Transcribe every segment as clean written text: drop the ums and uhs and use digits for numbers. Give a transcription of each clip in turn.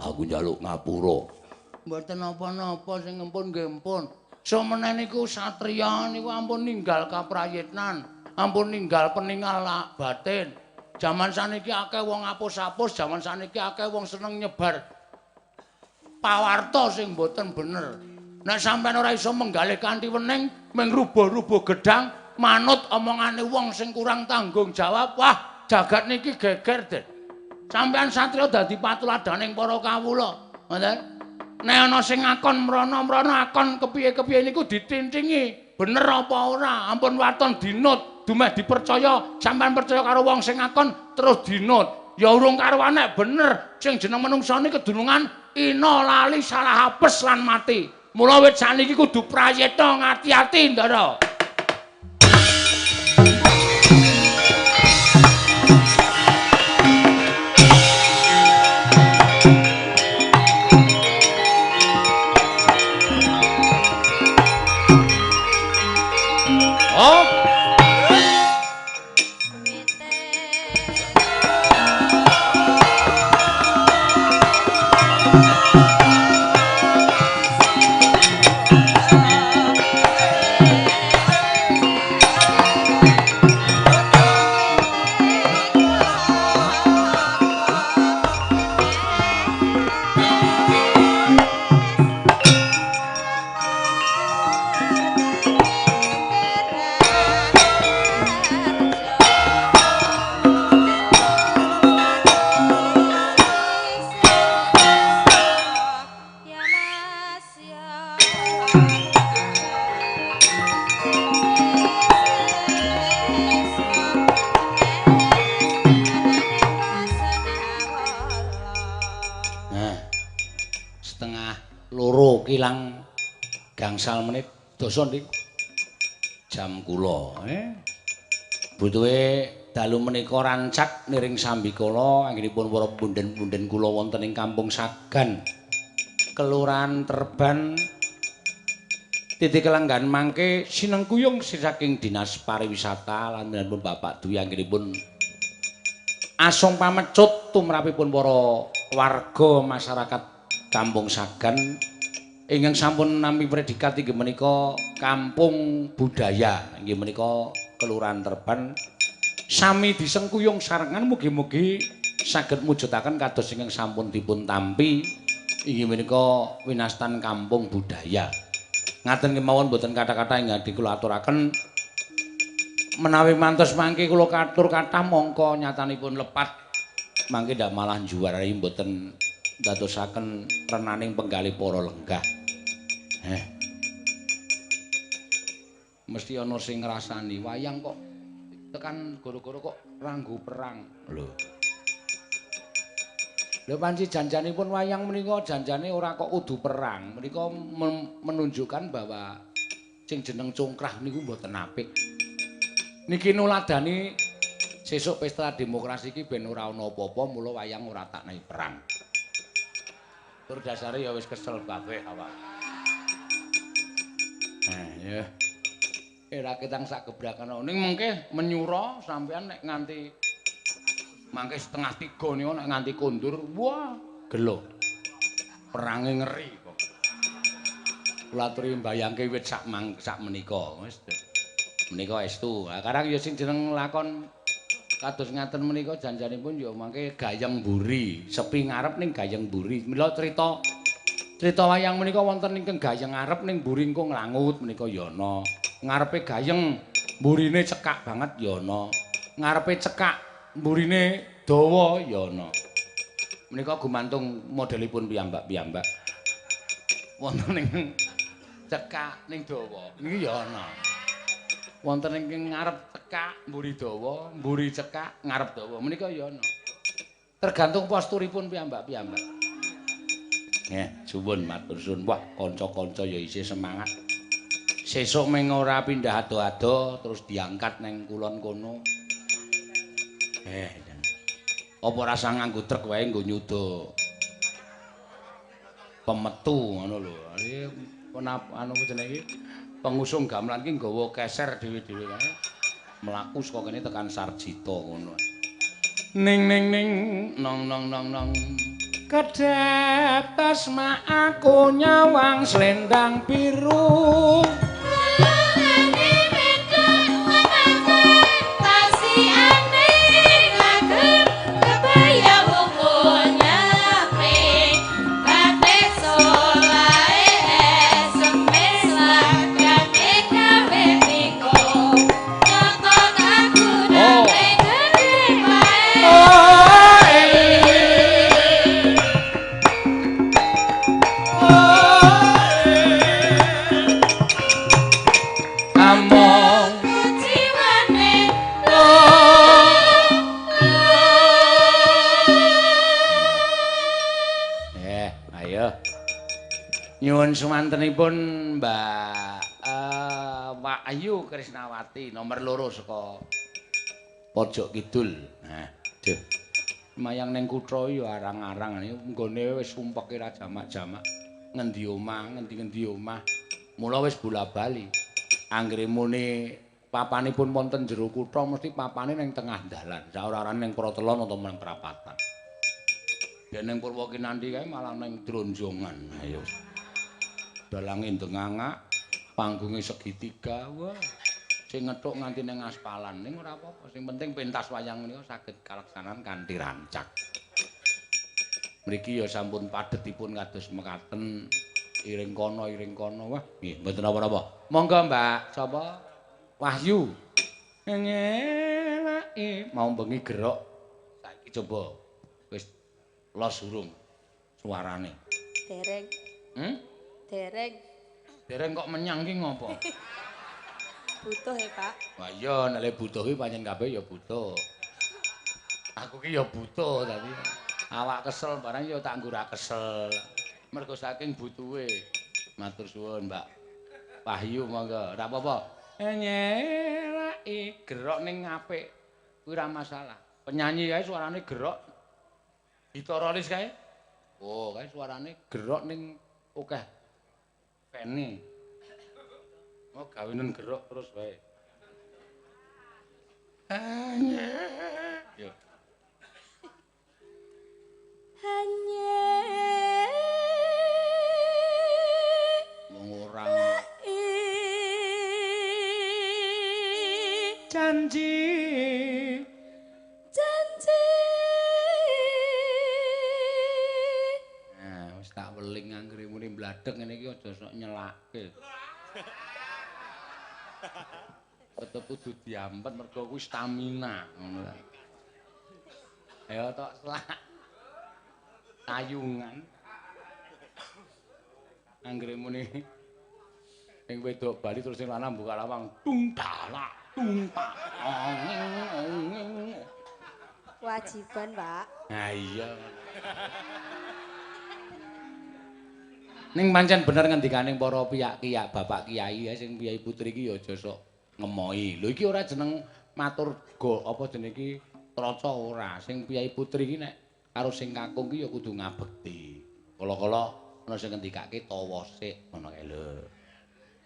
Aku njaluk ngapura. Mboten napa-napa sing empun nggih empun. Semene niku satriya niku ampun ninggal kaprayitnan, ampun ninggal peningal batin. Jaman saniki akeh wong apus-apus, jaman saniki akeh wong seneng nyebar pawarta sing mboten bener. Nek sampeyan ora iso menggalih kanthi wening, mung rubuh-rubuh gedang, manut omongane wong sing kurang tanggung jawab, wah jagat niki geger, Den. Sampeyan satriya dadi patuladaning para kawula, ngoten. Nek ana sing ngakon mrana-mrana akon kepiye-kepiye niku ditintingi, bener apa ora? Ampun waton dinut, dumeh dipercaya, sampeyan percaya karo wong sing ngakon terus dinut. Ya urung karuan nek bener, sing jeneng manungsa niki kedunungan ina lali salah apes lan mati. Mula wit saniki kudu prayitna ngati-ati, Ndara. Kilang gangsal menit dosa ndik jam kula butuhe dalu menika rancak niring sambikala anggenipun para punden-punden kula wonten ing Kampung Sagan Kelurahan Terban titik kelenggan mangke sinengkuyung saking Dinas Pariwisata lan pun Bapak Dwi anggenipun asung pamecut tumrapipun para warga masyarakat Kampung Sagan ingkang sampun nampi predikat inggih menika Kampung Budaya inggih menika Kelurahan Terban sami disengkuyung sarengan mugi-mugi saged mujudaken kados ingkang sampun dipun tampi inggih menika winastan Kampung Budaya. Ngaten kemawon boten kata-kata ingkang kula aturaken menawi mantos mangke kula katur kathah mongko nyatanipun lepat mangke ndak malah njuwarai boten ndadosaken renaning penggalih para lenggah. Mesti ana sing ngrasani wayang kok tekan goro-goro kok ranggo perang. Lho. Lho panci janjanipun wayang menika janjane ora kok kudu perang. Menika menunjukkan bahwa sing jeneng congkrah niku mboten apik. Niki nuladani sesuk pesta demokrasi iki ben ora ana apa-apa mula wayang ora tak naik perang. Tur dasare ya wis kesel kabeh awak. Ya. Ora ketang sak gebrakan ning mengke menyura sampean nek nganti mangke 2:30 niku nek nganti kondur, wah, gelo. Perange ngeri kok. Kula aturi mbayangke wit sak sak menika wis. Menika estu. Lah karang ya sing jeneng lakon kados ngaten menika janjanipun ya mangke gayeng mburi, sepi ngarep ning gayeng mburi. Mila crita crita wayang menika wonten ingkang gayeng ngarep ning mburi engko nglangut menika ya ana. Ngarepe gayeng mburine cekak banget ya ana. Ngarepe cekak mburine dawa ya ana. Menika gumantung modelipun piyambak-piyambak. Wonten ing cekak ning dawa niki ya ana. Wonten ingkang ngarep cekak mburi dawa, mburi cekak ngarep dawa menika ya ana. Tergantung posturipun piyambak-piyambak. Suwun matur suwun. Wah, kanca-kanca ya isih semangat. Sesuk meng ora pindah ado-ado terus diangkat neng kulon kono. Apa rasa nganggo truk wae nggo nyuda pemetu ngono lho. Iki anu jenenge iki pengusung gamelan iki nggawa keser dhewe-dhewe kae. Mlaku saka kene tekan Sarjita ngono. Ning ning ning nong nong nong nong. Kedhep tasma aku nyawang slendang biru. Nyuwun sumantenipun Mbak Wahyu Krisnawati nomor 2 saka Pojok Kidul. Nah, duh. Mayang ning kutha ya arang-arang nggone wis sumpeke ra jamak-jamak. Ngendi omah, ngendi-ngendi omah. Mula wis bola-bali. Anggere muni papanipun wonten jero kutha mesti papane ning tengah dalan. Saora-orane ning protelon utawa ning prapatan. Yen ning Purwokinanti kae malah ning dronjongan. Ayo. Dalange ndengangak, panggunge segitiga, wah. Sing ngethuk nganti ning aspalan ning ora apa-apa. Sing penting pentas wayang menika saged kalaksanan kanthi rancak. Mriki ya sampun padhetipun kados mekaten, iring kono iring kono. Wah, nggih mboten napa-napa. Monggo Mbak, sapa? Wahyu. Ngelaki mau bengi gerok. Saiki coba wis los urung suarane. Dereng. Dereng. Dereng kok menyang ki ngopo? Butuh ya, Pak. Wah iya, nek butuh ki pancen kabeh ya butuh. Aku ki ya butuh tapi awak kesel barang ya tak nggo ra kesel. Mergo saking butuhe. Matur suwun, Mbak. Wahyu monggo, ora apa-apa. Nyelaki gerok ning apik kuwi ora masalah. Penyanyi kae suarane gerok. Ditorolis kae. Oh, kae suarane gerok ning akeh pene. Mau gawenen gerok terus wae. Hanya. Yo. Hanya. Wong ora janji. Janji. Nah, wis tak weling anggere muni bladhek ngene iki aja sok nyelake. Tetep kudu diampet mergo kuwi stamina ngono ta. Ayo tok selak. Tayungan. Anggere muni sing wedok bali terus sing lanang buka lawang tung dalak tung tak. Kewajiban, Pak. Nah iya. Ning pancen bener ngendikane para pihak-pihak bapak kiai ya sing piyai putri iki ya aja sok ngemohi. Lho iki ora jeneng matur go apa jenenge iki traca ora. Sing piyai putri iki nek karo sing kakung iki ya kudu ngabekti. Kala-kala ana sing ngendikake tawa sik ngono kae lho.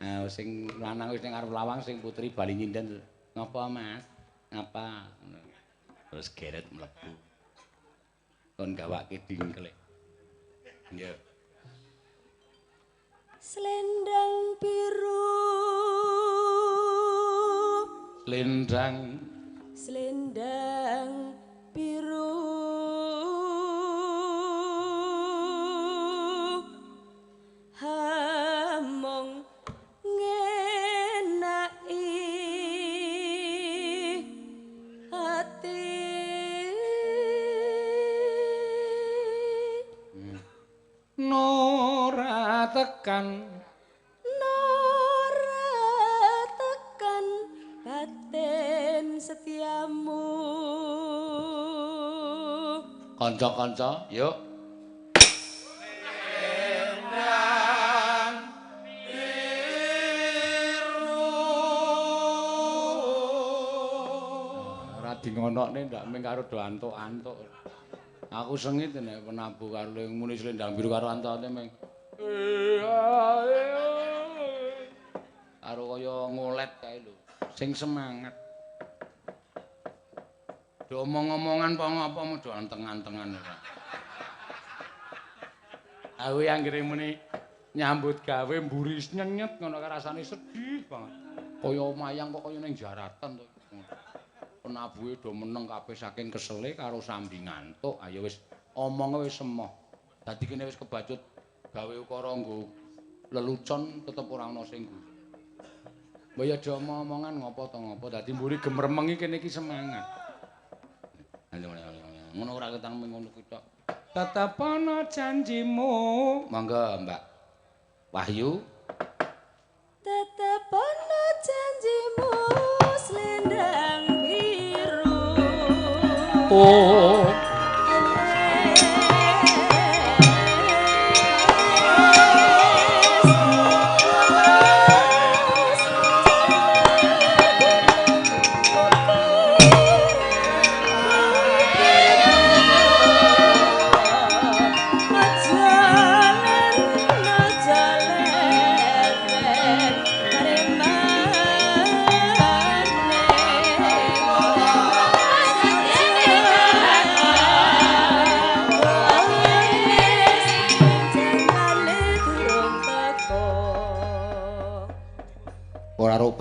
Nah sing lanang wis ning arep lawang sing putri bali nyinden. Ngapa Mas? Ngapa? Terus geret mlebu. Kon gawake dingklek. Nggih. Selendang biru. Selendang. Selendang biru. Hamong ngenai hati. Nora tekan. Nora tekan batin setiamu. Kanca-kanca, yuk. Selendang biru. Ora di ngonokne ndak ming karo do antuk-antuk. Aku sengit nek penabuh karo muni selendang biru karo antuk-antuke ming karo kaya ngolet kae lho. Sing semangat. Do omong-omongan apa ngapa do anteng-antengan ora. Aku anggere muni nyambut gawe mburi nyenyet ngono rasane sedih banget. Kaya mayang kok kaya ning jaratan to. Penabuhe do meneng kabeh saking kesele karo sambi ngantuk. Ayo wis omonge wis emoh. Dadi kene wis kebacut gawe ukara nggo lelucon tetep ora ana sing guyu. Mbok ya aja omong-omongan ngopo to ngopo dadi mburi gemeremeng iki kene iki semangat. Ngono ora ketang ngono kuwi tok. Tetep ana janjimu. Monggo Mbak Wahyu. Tetep ana janjimu slendang biru. Oh.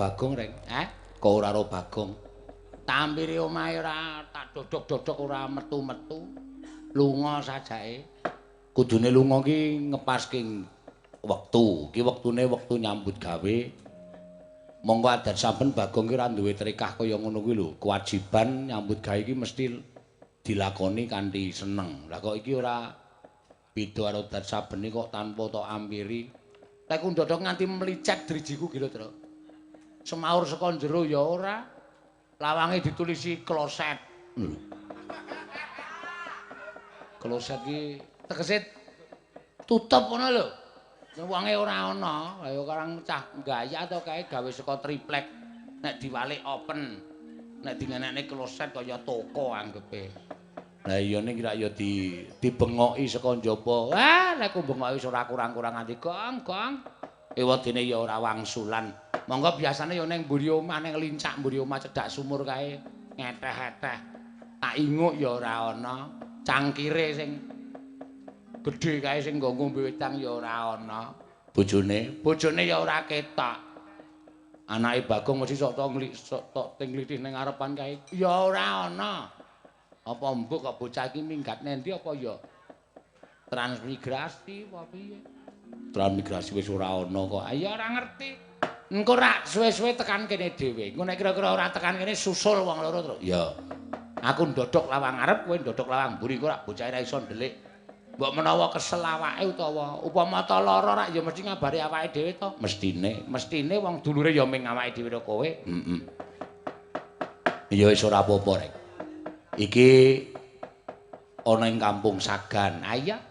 Bagong reng, eh? Kok ora ro Bagong? Tampiri omahe ora tak dodok-dodok ora metu-metu. Lunga sajake. Kudune lunga ki ngepaske wektu. Ki wektune wektu nyambut gawe. Monggo adat sampean Bagong ki ora duwe trikah kaya ngono kuwi lho. Kewajiban nyambut gawe iki mesti dilakoni kanthi seneng. Lah kok iki ora beda karo adat sabene kok tanpa tok ampiri. Lek ndodok nganti mlicet drijiku ki lho, Tru. Semaur saka jero ya ora. Lawange ditulisi kloset. Lho. Kloset ki tegese tutup ngono lho. Wonge ora ana. Ayo karang cah gaya to kae gawe saka triplek. Nek diwalik open. Nek dingenekne kloset kaya toko anggepe. Lah iya ning kira ya dibengoki saka njaba. Wah, nek ku bengoki wis ora kurang-kurang nganti gong-gong. Ewadene ya ora wangsulan. Monggo biasane ya ning mburi omah ning lincak mburi omah cedhak sumur kae ngeteh-eteh. Tak inguk ya ora ana. Cangkire sing gedhe kae sing nggo ngombe wedang ya ora ana. Bojone, bojone ya ora ketok. Anake Bagong mesti sok tok tinglitih ning ngarepan kae ya ora ana. Apa mbok kok bocah iki minggat nendi apa ya transmigrasi apa piye? Transmigrasi wis ora ana kok. Ya ora ngerti. Engko rak suwe-suwe tekan kene dhewe. Engko nek kira-kira ora tekan kene susul wong loro, Tru. Ya. Aku ndodok lawang ngarep, kowe ndodok lawang mburi, engko rak bocah ora iso ndelik. Mbok menawa kesel awake utawa upama ta lara rak ya mesti ngabari awake dhewe to. Mestine, mestine wong dulure ya ming awake dhewe karo kowe. Heeh. Ya wis ora apa-apa, Rek. Iki ana ing Kampung Sagan. Ah iya.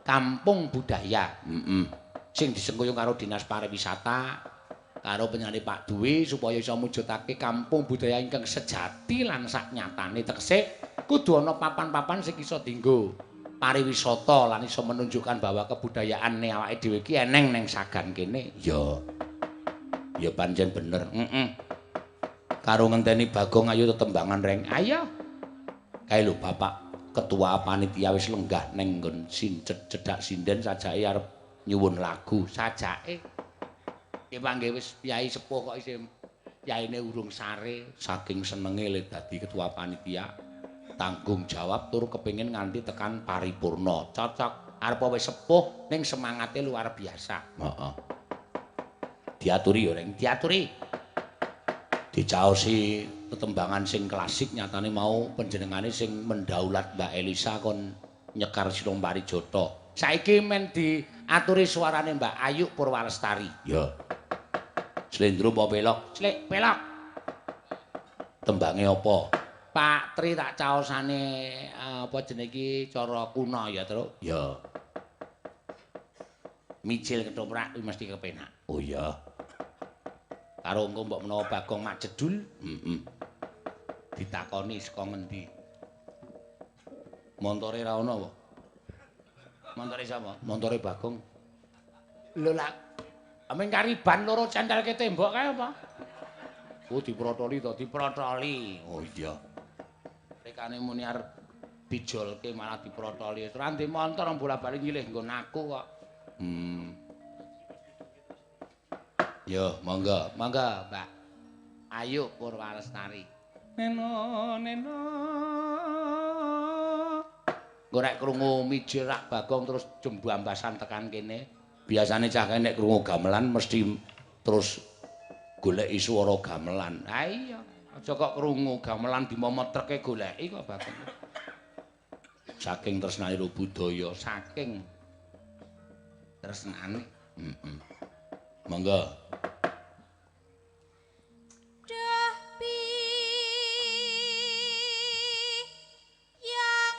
Kampung budaya. Heeh. Sing disengkuyung karo Dinas Pariwisata karo penyane Pak Dwi supaya iso mujudake kampung budaya ingkang sejati lan saknyatane tegese kudu ana papan-papan sing iso dienggo pariwisata lan iso menunjukkan bahwa kebudayaane awake dhewe iki eneng ning Sagan kene. Ya. Ya pancen bener. Heeh. Karo ngenteni Bagong ayo tetembangan reng. Ayo. Kae lho Bapak Ketua Panitia wis lenggah ning nggon cedhak sinden sajake arep nyuwun lagu sajake. Ki panggih wis piyai sepuh kok isih piyaine urung sare saking senenge le dadi ketua panitia tanggung jawab tur kepengin nganti tekan paripurna. Cocok arep wis sepuh ning semangate luar biasa. Heeh. Diaturi ya Reng, diaturi. Dicaosi tetembangan sing klasik nyatane mau panjenengane sing mendaulat Mbak Elisa kon nyekar Sinompari Jota. Saiki men diaturi suarane Mbak Ayu Purwalestari. Ya. Slendro apa pelok? Slek pelok. Tembange apa? Pak Tri tak caosane apa jenenge iki cara kuna ya, Truk? Ya. Mijil ketoprak mesti kepenak. Oh iya. Karo engko mbok menawa Bagong mak jedul, heeh. Ditakoni saka ngendi? Montore ra ono apa? Montore sapa? Montore Bagong. Lho lak ameng kariban loro centelke tembok kae apa? Oh diprotoli to, diprotoli. Oh iya. Rekane muni arep Dijolke malah diprotoli. Ora ndek montor bola-bali nyilih nggon aku kok. Yo, monggo, monggo, Mbak. Ayo Purwalestari. Neno neno. Engko nek krungu mijil rak Bagong terus jembambasan tekan kene. Biasane cah kene nek krungu gamelan mesti terus goleki swara gamelan. Ha iya, aja kok krungu gamelan dimomot treke goleki kok Bagong. Saking tresnane budaya, saking tresnane. Heeh. Monggo. Duh yang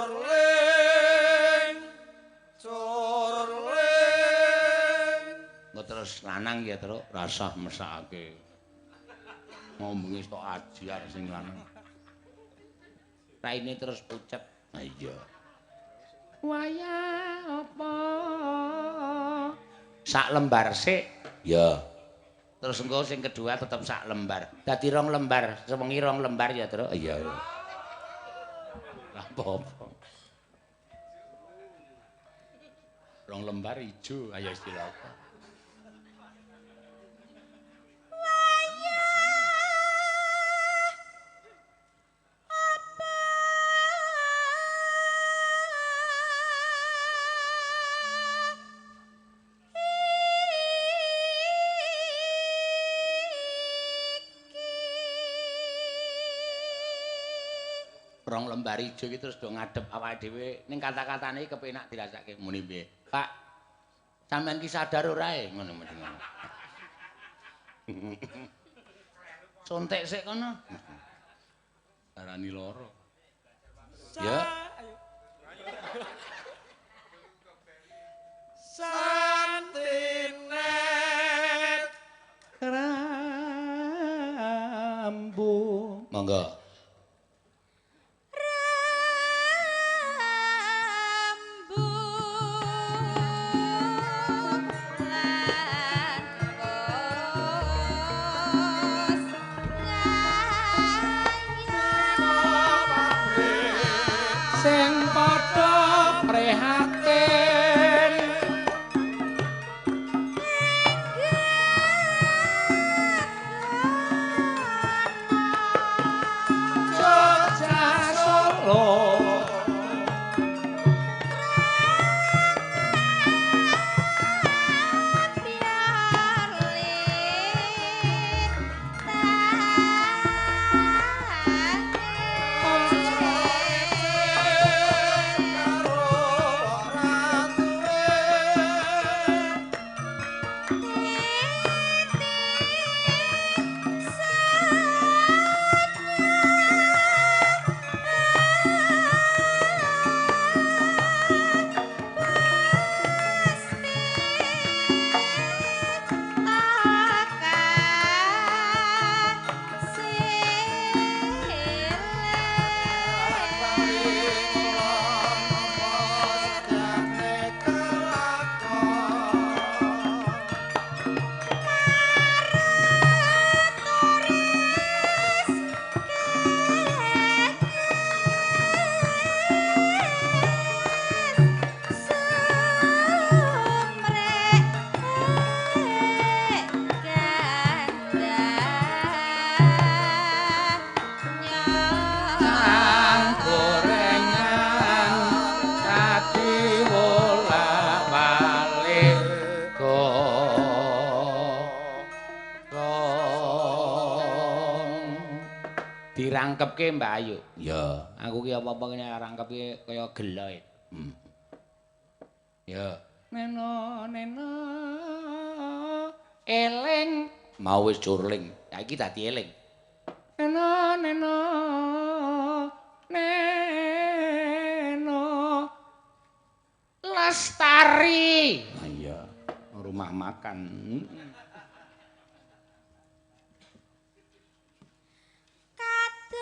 Corling, corling. Engko terus lanang ya, Truk, rasah mesakake. Ngomongi tok ajar sing lanang. Raine terus pucet. Ha iya. Wayah apa? Sak lembar sik. Ya. Terus engko sing kedua tetep sak lembar. Dadi rong lembar, sewengi rong lembar ya, Truk. Iya. Ora apa-apa. Rong lembar ijo, ayo istilah apa? Rong lembar ijo iki terus do ngadep awake dhewe ning kata-katane iki kepenak dirasake muni piye. Pak, sampean ki sadar ora e ngono mesti ngono. Sontek sik kono. Arani loro. Ya. Santinet Rambu. Monggo. Sing padha prihatin Jogja Solo dirangkepke Mbak Ayu. Ya, aku ki apa-apa ngene rangkepke kaya gelo. Ya. Neno neno eling mau wis curling. Saiki dadi eling. Neno neno neno lestari. Ah iya, rumah makan. Kadas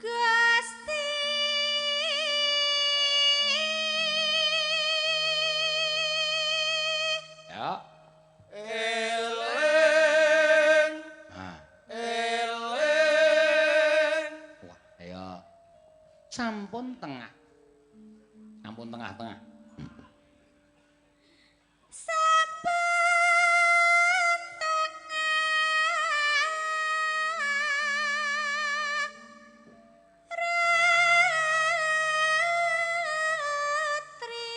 Gusti Sampun tengah. Sampun tengah-tengah. Sampun tengah ratri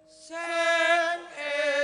sing eling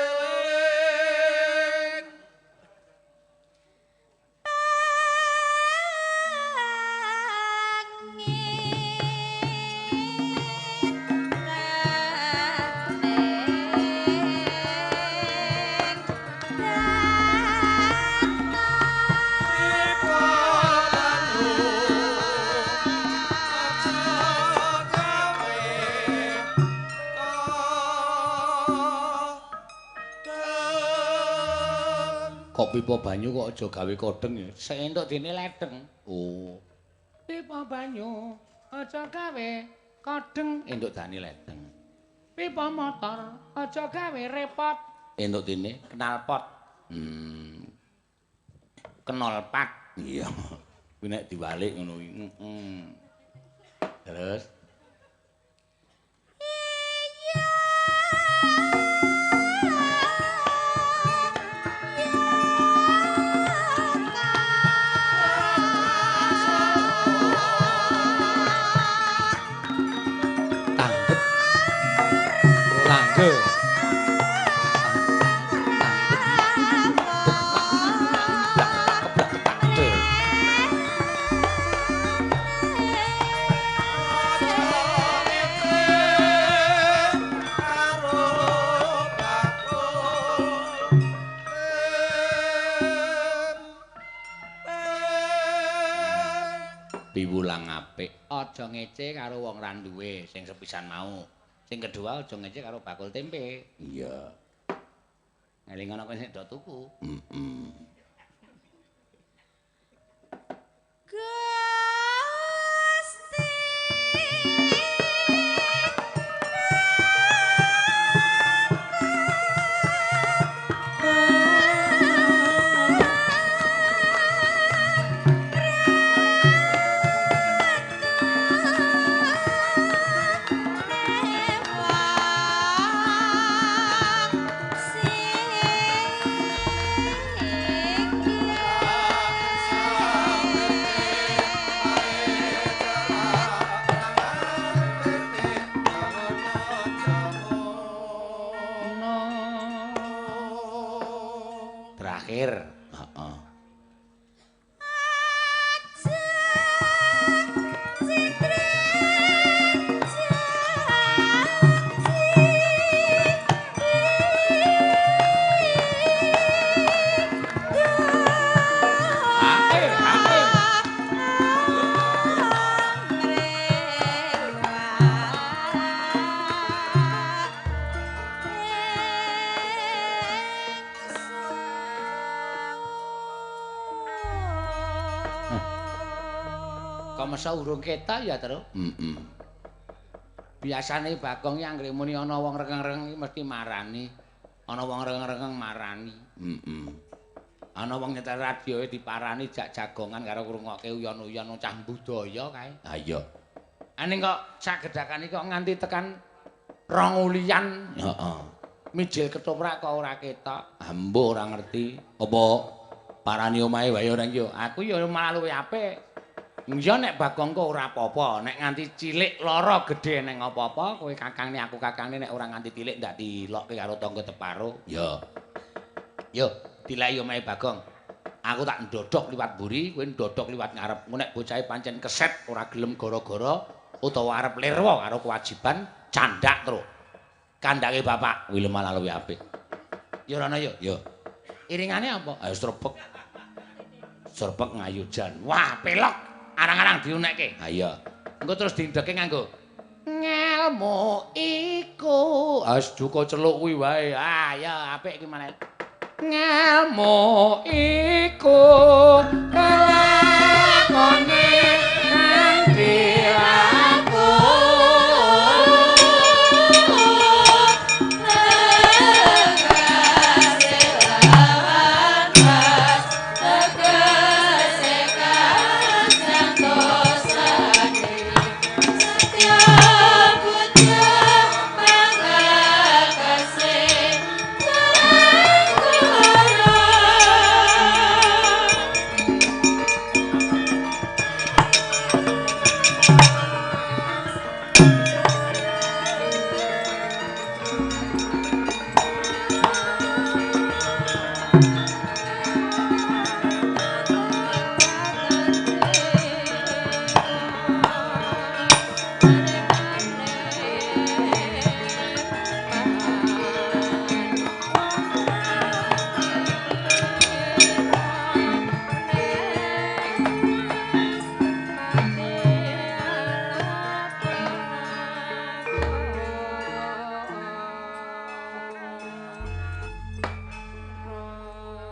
Kok pipa banyu kok aja gawe kodheng ya? Sik entuk dene ledeng. Oh. Pipa banyu aja gawe kodheng, entuk dane ledeng. Pipa motor aja gawe repot, entuk dene knalpot. Knolpat. Iya. Kuwi nek diwalik ngono kuwi. Heeh. Terus piwulang apik, aja ngece karo wong ra duwe sing sepisan mau. Sing kedua aja ngece karo bakul tempe. Iya. Ngeling ana kok sing do tuku. Heeh. Gusti Terakhir. Heeh. Kok mesa urung ketok ya, Tru? Heeh. Biasane Bagong iki anggere muni ana wong rengeng-rengeng iki mesti marani. Ana wong rengeng-rengeng marani. Heeh. Ana wong nyetel radio diparani jak jagongan karo ngrungokke uyon-uyon cah budaya kae. Ha iya. Aning kok sagedhakan iki kok nganti tekan rong ulian. Heeh. Mijil ketoprak kok ora ketok. Ambo ora ngerti. Apa parani omahe wae ora iki yo. Aku yo malah luwih apik. Iya nek Bagong kok ora apa-apa, nek nganti cilik lara gedhe ning apa-apa, kowe kakangne aku kakangne nek ora nganti tilik ndak dilokke karo tangga teparo. Ya. Yo, dileki omahe Bagong. Aku tak ndodhok liwat mburi, kowe ndodhok liwat ngarep. Engko nek bocahe pancen keset ora gelem gara-gara utawa arep lirwa karo kewajiban, candak truk. Kandhake bapak kuwi malah luwih apik. Ya ora yo. Yo. Iringane apa? Ayo srebek. Srebek ngayujan. Wah, pelok. Arang-arang diunekke. Ha iya. Engko terus dindeke nganggo ngelmu iku. Ah wis duka celuk kuwi wae. Ah ya apik iki malah. Ngelmu iku kelakone nganti laku.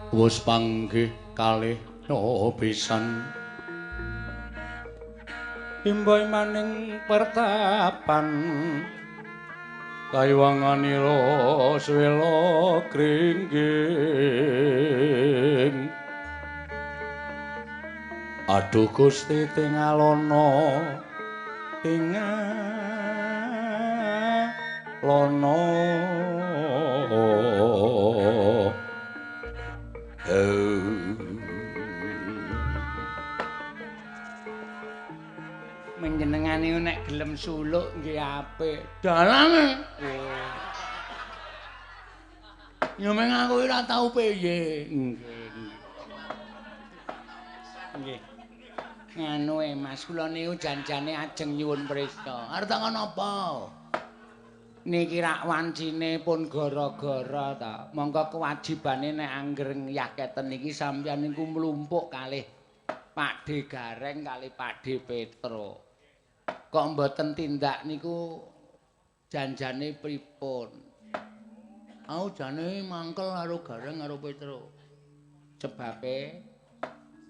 Wus panggih kalih pisan imboy maning pertapan kaywanganira swela kringging. Aduh Gusti tingalana tingalana. Menjenengane nek gelem suluk nggih apik. Dalange. Ya meng aku ora tau piye. Nggih. Nggih. Nganu e Mas, kula niku janjane ajeng nyuwun prista. Arep takon apa? Niki rak wancine pun gara-gara ta. Monggo kewajibane nek angger yaketen niki sampeyan niku mlumpuk kalih Pakde Gareng kalih Pakde Petro. Kok mboten tindak niku janjane pripun? Aku jane mangkel karo Gareng karo Petro. Sebabe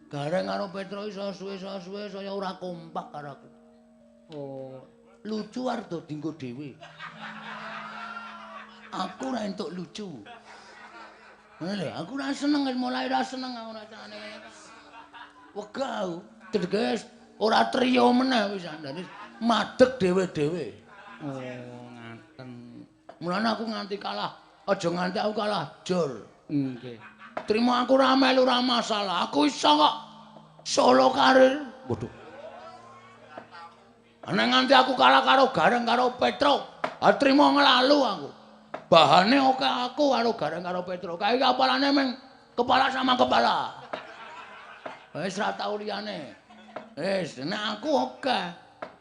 Gareng karo Petro iso suwe-suwe saya ora kompak karo aku. Oh, lucu arep dinggo dhewe. Aku ora entuk lucu. Ngono lho, aku ora seneng mulai ora seneng aku ora carane ngene. Wegah aku, teges ora trio meneh wis andane madeg dhewe-dhewe. Oh, ngaten. Mulane aku nganti kalah, aja nganti aku kalah jur. Nggih. Trimo aku ora melu ora masalah. Aku iso kok solo karir. Waduh. Ana nganti aku kalah karo Gareng karo Petro, ha trimo nglalu aku. Bahane oke aku karo Gareng karo Petro. Kae apalane meng kepala sama kepala. Wis ora tau liyane. Wis nek aku oke.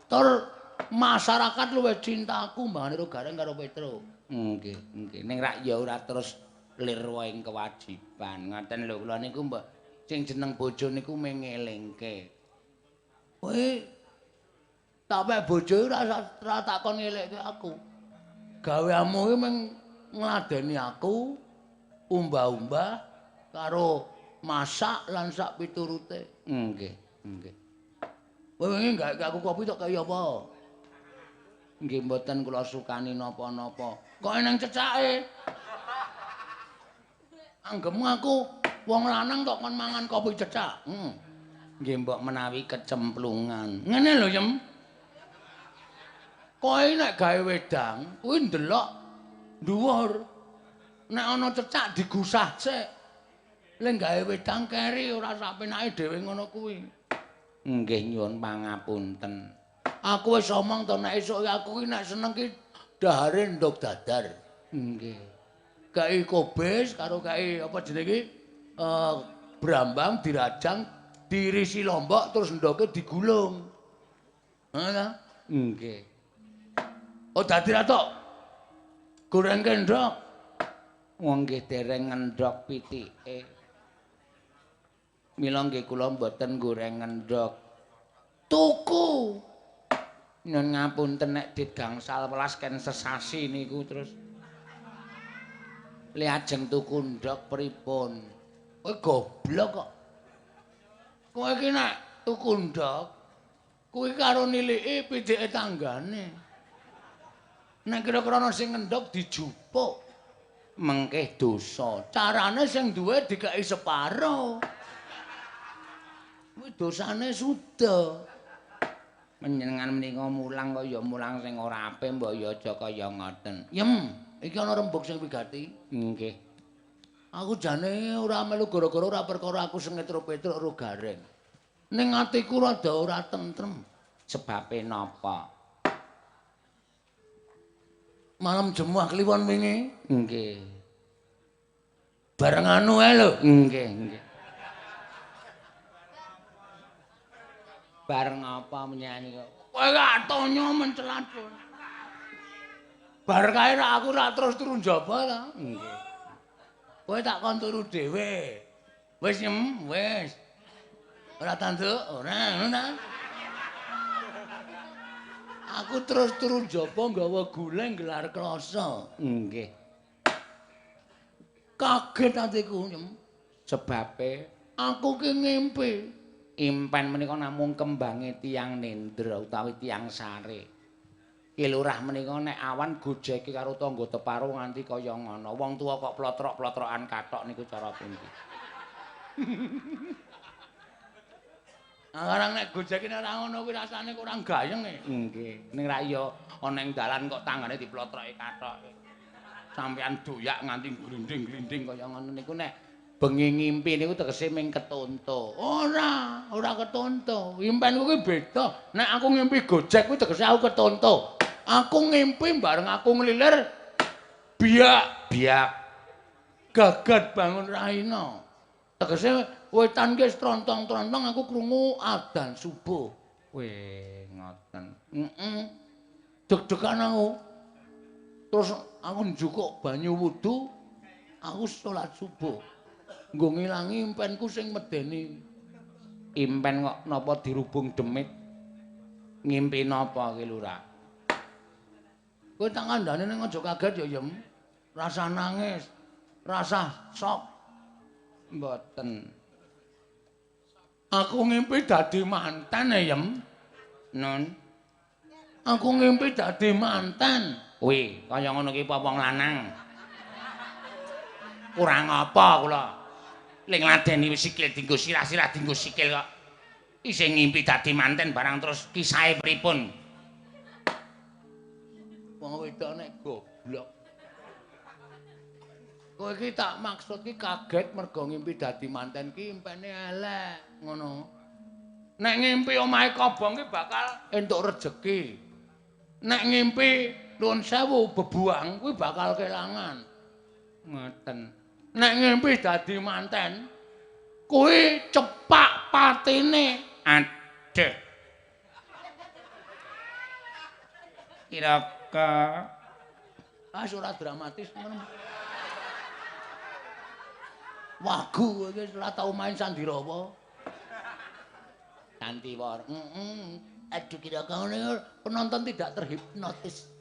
Tur masyarakat luwih cinta aku mbahane karo Gareng karo Petro. Nggih, nggih. Ning rak ya ora terus lirwa ing kewajiban. Ngoten lho kula niku mbok sing jeneng bojo niku mengelingke. Kowe tak pek bojo ora takon ngelekke aku. Gaweamu iki mung ngladeni aku umbah-umbah karo masak lan sak piturute. Nggih, nggih. Kowe wingi gawe aku kopi tok kaya apa? Nggih mboten kula sukani napa-napa. Kok eneng cecake? Anggemu aku wong lanang tok kon mangan kopi cecak. Nggih mbok menawi kecemplungan. Ngene lho, Yem. Kowe nek gawe wedang, kuwi ndelok dhuwur. Nek ana cecak digusah sik. Lek gawe wedang keri ora sak penake dhewe ngono kuwi. Nggih nyuwun pangapunten. Aku wis omong to nek esuk aku ki nek seneng ki dahare ndog dadar. Nggih. Kai kobis karo kai apa jenenge iki? Brambang dirajang, dirisi lombok terus ndoke digulung. Ngono ta? Nggih. Oh dadi ra tok. Gorengke ndok. Wong nggih dereng ngendhok pitike. Mila nggih kula mboten goreng ngendhok. Tuku. Nyun ngapunten nek dit gangsal welas ken sesasi niku terus. Le ajeng tuku ndhok pripun? Kowe goblok kok. Kowe iki nek tuku ndhok kuwi karo niliki pitike tanggane. Nek kira-kira ana sing ngendhok dijupuk mengkeh dosa. Carane sing duwe dikeki separo. Kuwi dosane suda. Panjenengan menika mulang kaya mulang sing ora apik mbok ya aja kaya ngoten. Yem, iki ana rembug sing wigati. Nggih. Aku jane ora melu gara-gara ora perkara aku sengit karo Petruk karo Gareng. Ning atiku rada ora tentrem. Sebabe napa? Malam Jemuah Kliwon wingi. Nggih. Bareng anu ae lho. Nggih, nggih. Bareng apa menyani kok? Kowe atonya mencelat. Bar kae ra aku ra terus turu njaba ta. Nggih. Kowe tak kon turu dhewe. Wis nyem, wis. Ora tanduk, ora ngono ta. Aku terus turu njaba nggawa guleng gelar klasa. Nggih. Kaget atiku nyem. Sebabe aku ki ngimpi. Impen menika namung kembange tiyang nendra utawi tiyang sare. Ki lurah menika nek awan gojeke karo tangga teparo nganti kaya ngono. Wong tuwa kok plotrok-plotrokan kathok niku cara pundi? Sekarang nek gojeke ora ngono kuwi rasane kurang gayeng e. Nggih. Ning ra iya ana ing dalan kok tanggane diplotroki kathoke. Sampeyan doyak nganti glinding-glinding kaya ngono niku nek bengi ngimpi niku tegese ming ketonto. Ora, ora ketonto. Impenku kuwi beda. Nek aku ngimpi gojek kuwi tegese aku ketonto. Aku ngimpi bareng aku nglilir biak, biak. Gagat bangun raina. Tegese wetan ki wis trontong-trontong aku krungu adzan subuh. Weh, ngoten. Heeh. Deg-degan aku. Terus aku njukuk banyu wudu, aku salat subuh. Nggo ngilangi impenku sing medeni. Impen kok napa dirubung demit? Ngimpi napa ki lurah? Kowe tak kandhane ning aja kaget ya, Yem. Rasa nangis, rasa sok. Mboten. Aku ngimpi dadi manten ya, Yem. Nun. Aku ngimpi dadi manten. Wih, kaya ngono ki apa wong lanang? Kurang apa kula? Ling ladeni wis sikil dienggo sirah-sirah dienggo sikil kok. Isih ngimpi dadi manten barang terus kisahe pripun? Wong wedok nek goblok. Kowe iki tak maksud ki kaget mergo ngimpi dadi manten ki impene elek ngono. Nek ngimpi omahe kobong ki bakal entuk rejeki. Nek ngimpi nuwun sewu bebuang kuwi bakal kelangan. Ngoten. Nek ngimpi dadi manten kuwi cepak patine. Aduh. Kira-kira ah ora dramatis ngono. Wagu iki ora tau main sandirawa. Sandiwara. Heeh. Aduh kira-kira penonton tidak terhipnotis.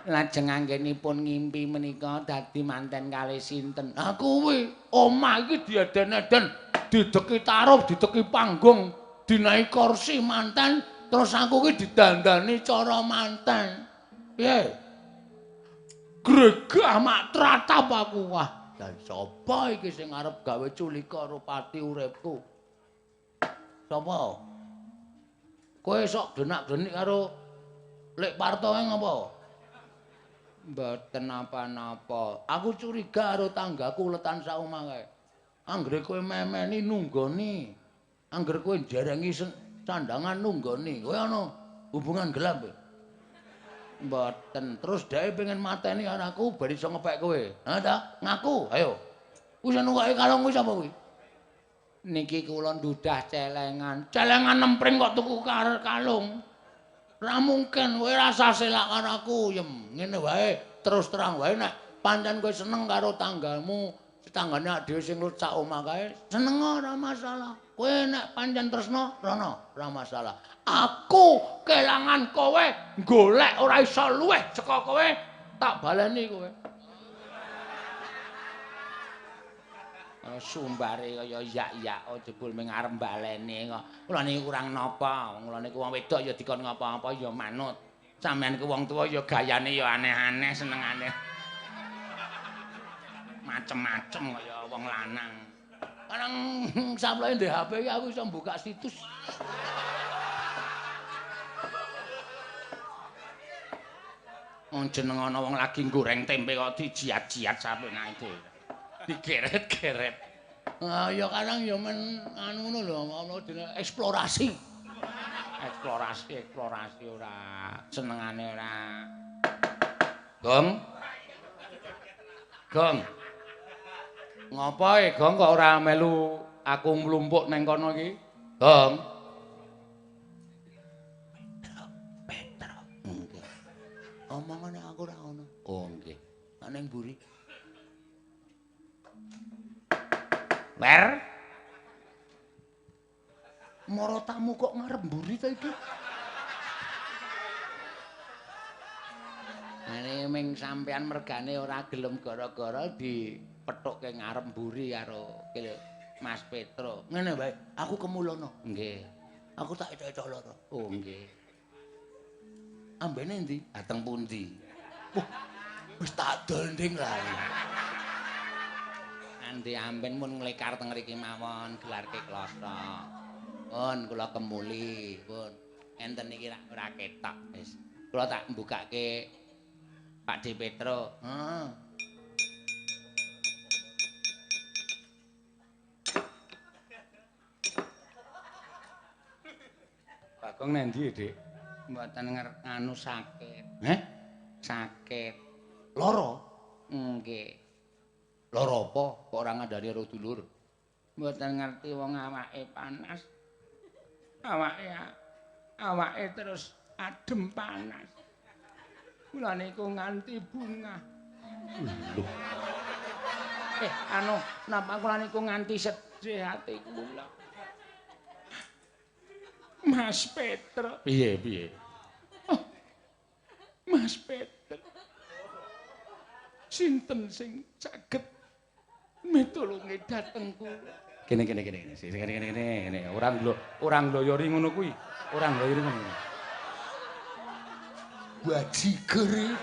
Lajeng anggenipun ngimpi menika dadi manten kalih sinten? Ha kuwi omah iki dieden-eden, dideki taruh, dideki panggung, dinaiki kursi manten, terus aku ki didandani cara manten. Piye? Gregah mak tratap aku. Wah, dan sapa iki sing arep gawe culika karo pati uripku? Sapa? Kowe sok denak-denik karo Lek Parto ae ngapa? Mboten napa-napa. Aku curiga karo tanggaku letan sak omah kae. Anggere kowe memeni nunggoni. Anggere kowe njerengi sandangan nunggoni. Kowe ana hubungan gelap? Mboten. Terus dheke pengen mateni anakku ben iso ngepek kowe. Ha ta? Ngaku, ayo. Kuwi sing nunggoke kalung kuwi sapa kuwi? Niki kula ndudah celengan. Celengan nempring kok tuku kalung. Ora mungkin kowe rasa selak karo aku, Yem. Ngene wae, terus terang wae nek pancen kowe seneng karo tanggamu, tanggane dhewe sing sak omah kae, seneng ora masalah. Kowe nek pancen tresna, rono, ora masalah. Aku kelangan kowe, golek ora iso luweh saka kowe, tak baleni kowe. Sumbare kaya yak-yak jebul ming arep baleni kok. Kula niku kurang napa? Kula niku wong wedok ya dikon ngapa-apa ya manut. Sampeyan ku wong tuwa ya gayane ya aneh-aneh senengane. Macem-macem kaya wong lanang. Kadang saploke ndek HP iki aku iso buka situs. Wong jeneng ana wong lagi goreng tempe kok dijiat-jiat sapenake dhewe. Digeret-geret. Ah ya kadang ya men anu ngono lho, ana jenenge eksplorasi. Eksplorasi, eksplorasi ora senengane ora. Gong. Gong. Ngopo e Gong kok ora melu aku mlumpuk neng kono iki? Gong. Petro, Petro. Nggih. Omongane aku ora ono. Oh nggih. Ning mburi. Wer. Moro tamu kok ngarep mburi ta iki? Jane ming sampean mergane ora gelem gara-gara dipethukke ngarep mburi karo Mas Petro. Ngene wae, aku kemulono. Nggih. Aku tak etok-etok loro. Oh, nggih. Ambene endi? Ah, teng pundi? Wah, wis tak dol nding lah. Andi amben mun nglekar teng mriki mawon, gelarke klothok. Pun kula kemuli, pun. Enten iki ora ketok wis. Kula tak mbukake Pak D. Petro. Heeh. Bagong nendi, Dik? Mboten nganu sakit. Heh? Sakit. Lara? Nggih. Lara apa? Kok ora ngandani karo dulur? Mboten ngerti wong awake panas. Awake terus adem panas. Kula niku nganti bungah. Lho. Anu, napa kula niku nganti sedih ati kula. Mas Petro. Piye, piye? Oh, Mas Petro. Sinten sing saged mitulungi dhateng kula? Kene kene kene kene. Kene kene kene kene. Ora ngloyori ngono kuwi. Ora ngloyori ngono. Bajiger.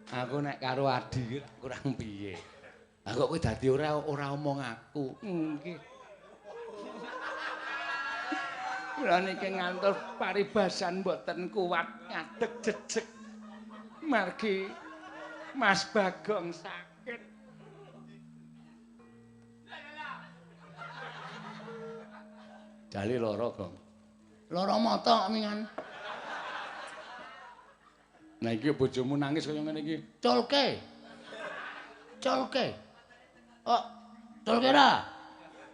Aku nek karo Adi kurang piye. Lah kok kowe dadi ora omong aku. Nggih. Kula niki ngantos paribasan mboten kuat ngadeg jejeg. Margi Mas Bagong sakit. Jali lara, Gong. Lara mata mingan. Nah iki bojomu nangis kaya ngene iki. Culke. Culke. Oh, culke ra?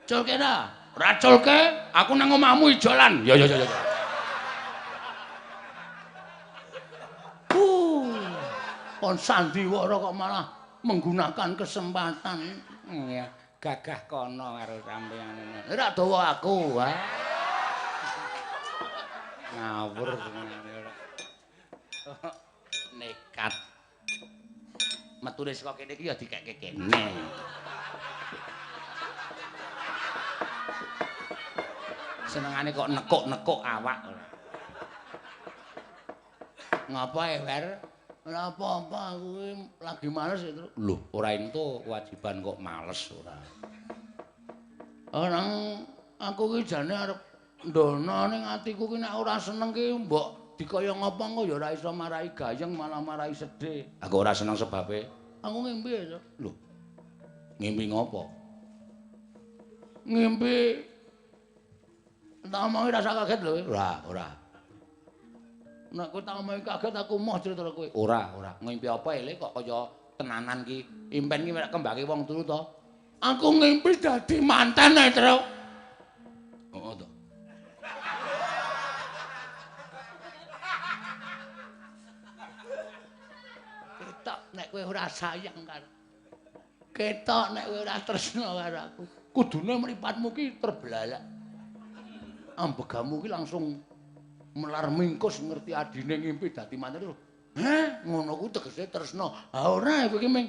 Culke ra? Ora culke, aku nang omahmu ijolan. Ya ya ya ya. Kon sandiwara kok malah menggunakan kesempatan. Iya, gagah kono karo sampeyan. Ora dawa aku, ha. Ngawur senengane ora. Nekat. Metune saka kene iki ya dikekke kene. Senengane kok nekuk-nekuk awak ora. Ngapa e, Wer? Ora apa-apa, aku lagi males itu. Lho, ora entuk kewajiban kok males ora. Orang aku ki jane arep ndono ning atiku ki nek ora seneng ki mbok dikaya ngapa engko ya ora iso marai gayeng malah marai sedih. Aku ora seneng sebabe aku ngimpi ya. Lho. Ngimpi ngopo? Ngimpi tak omongi rasa kaget lho. Ora, ora. Nek kowe tak omongi kaget aku moh cerita kowe. Ora, ora. Ngimpi apa ele kok kaya tenanan ki. Impen ki mek kembange wong turu to. Aku ngimpi dadi manten e, Tru. Heeh to. Ketok nek kowe ora sayang karo. Ketok nek kowe ora tresna karo aku. Kudune mripatmu ki terbelalak. Ambegamu ki langsung melar mingkus ngerti adine ngimpi dadi manten. Heh, ngono kuwi tegese tresna. Ha ora kowe ki ming.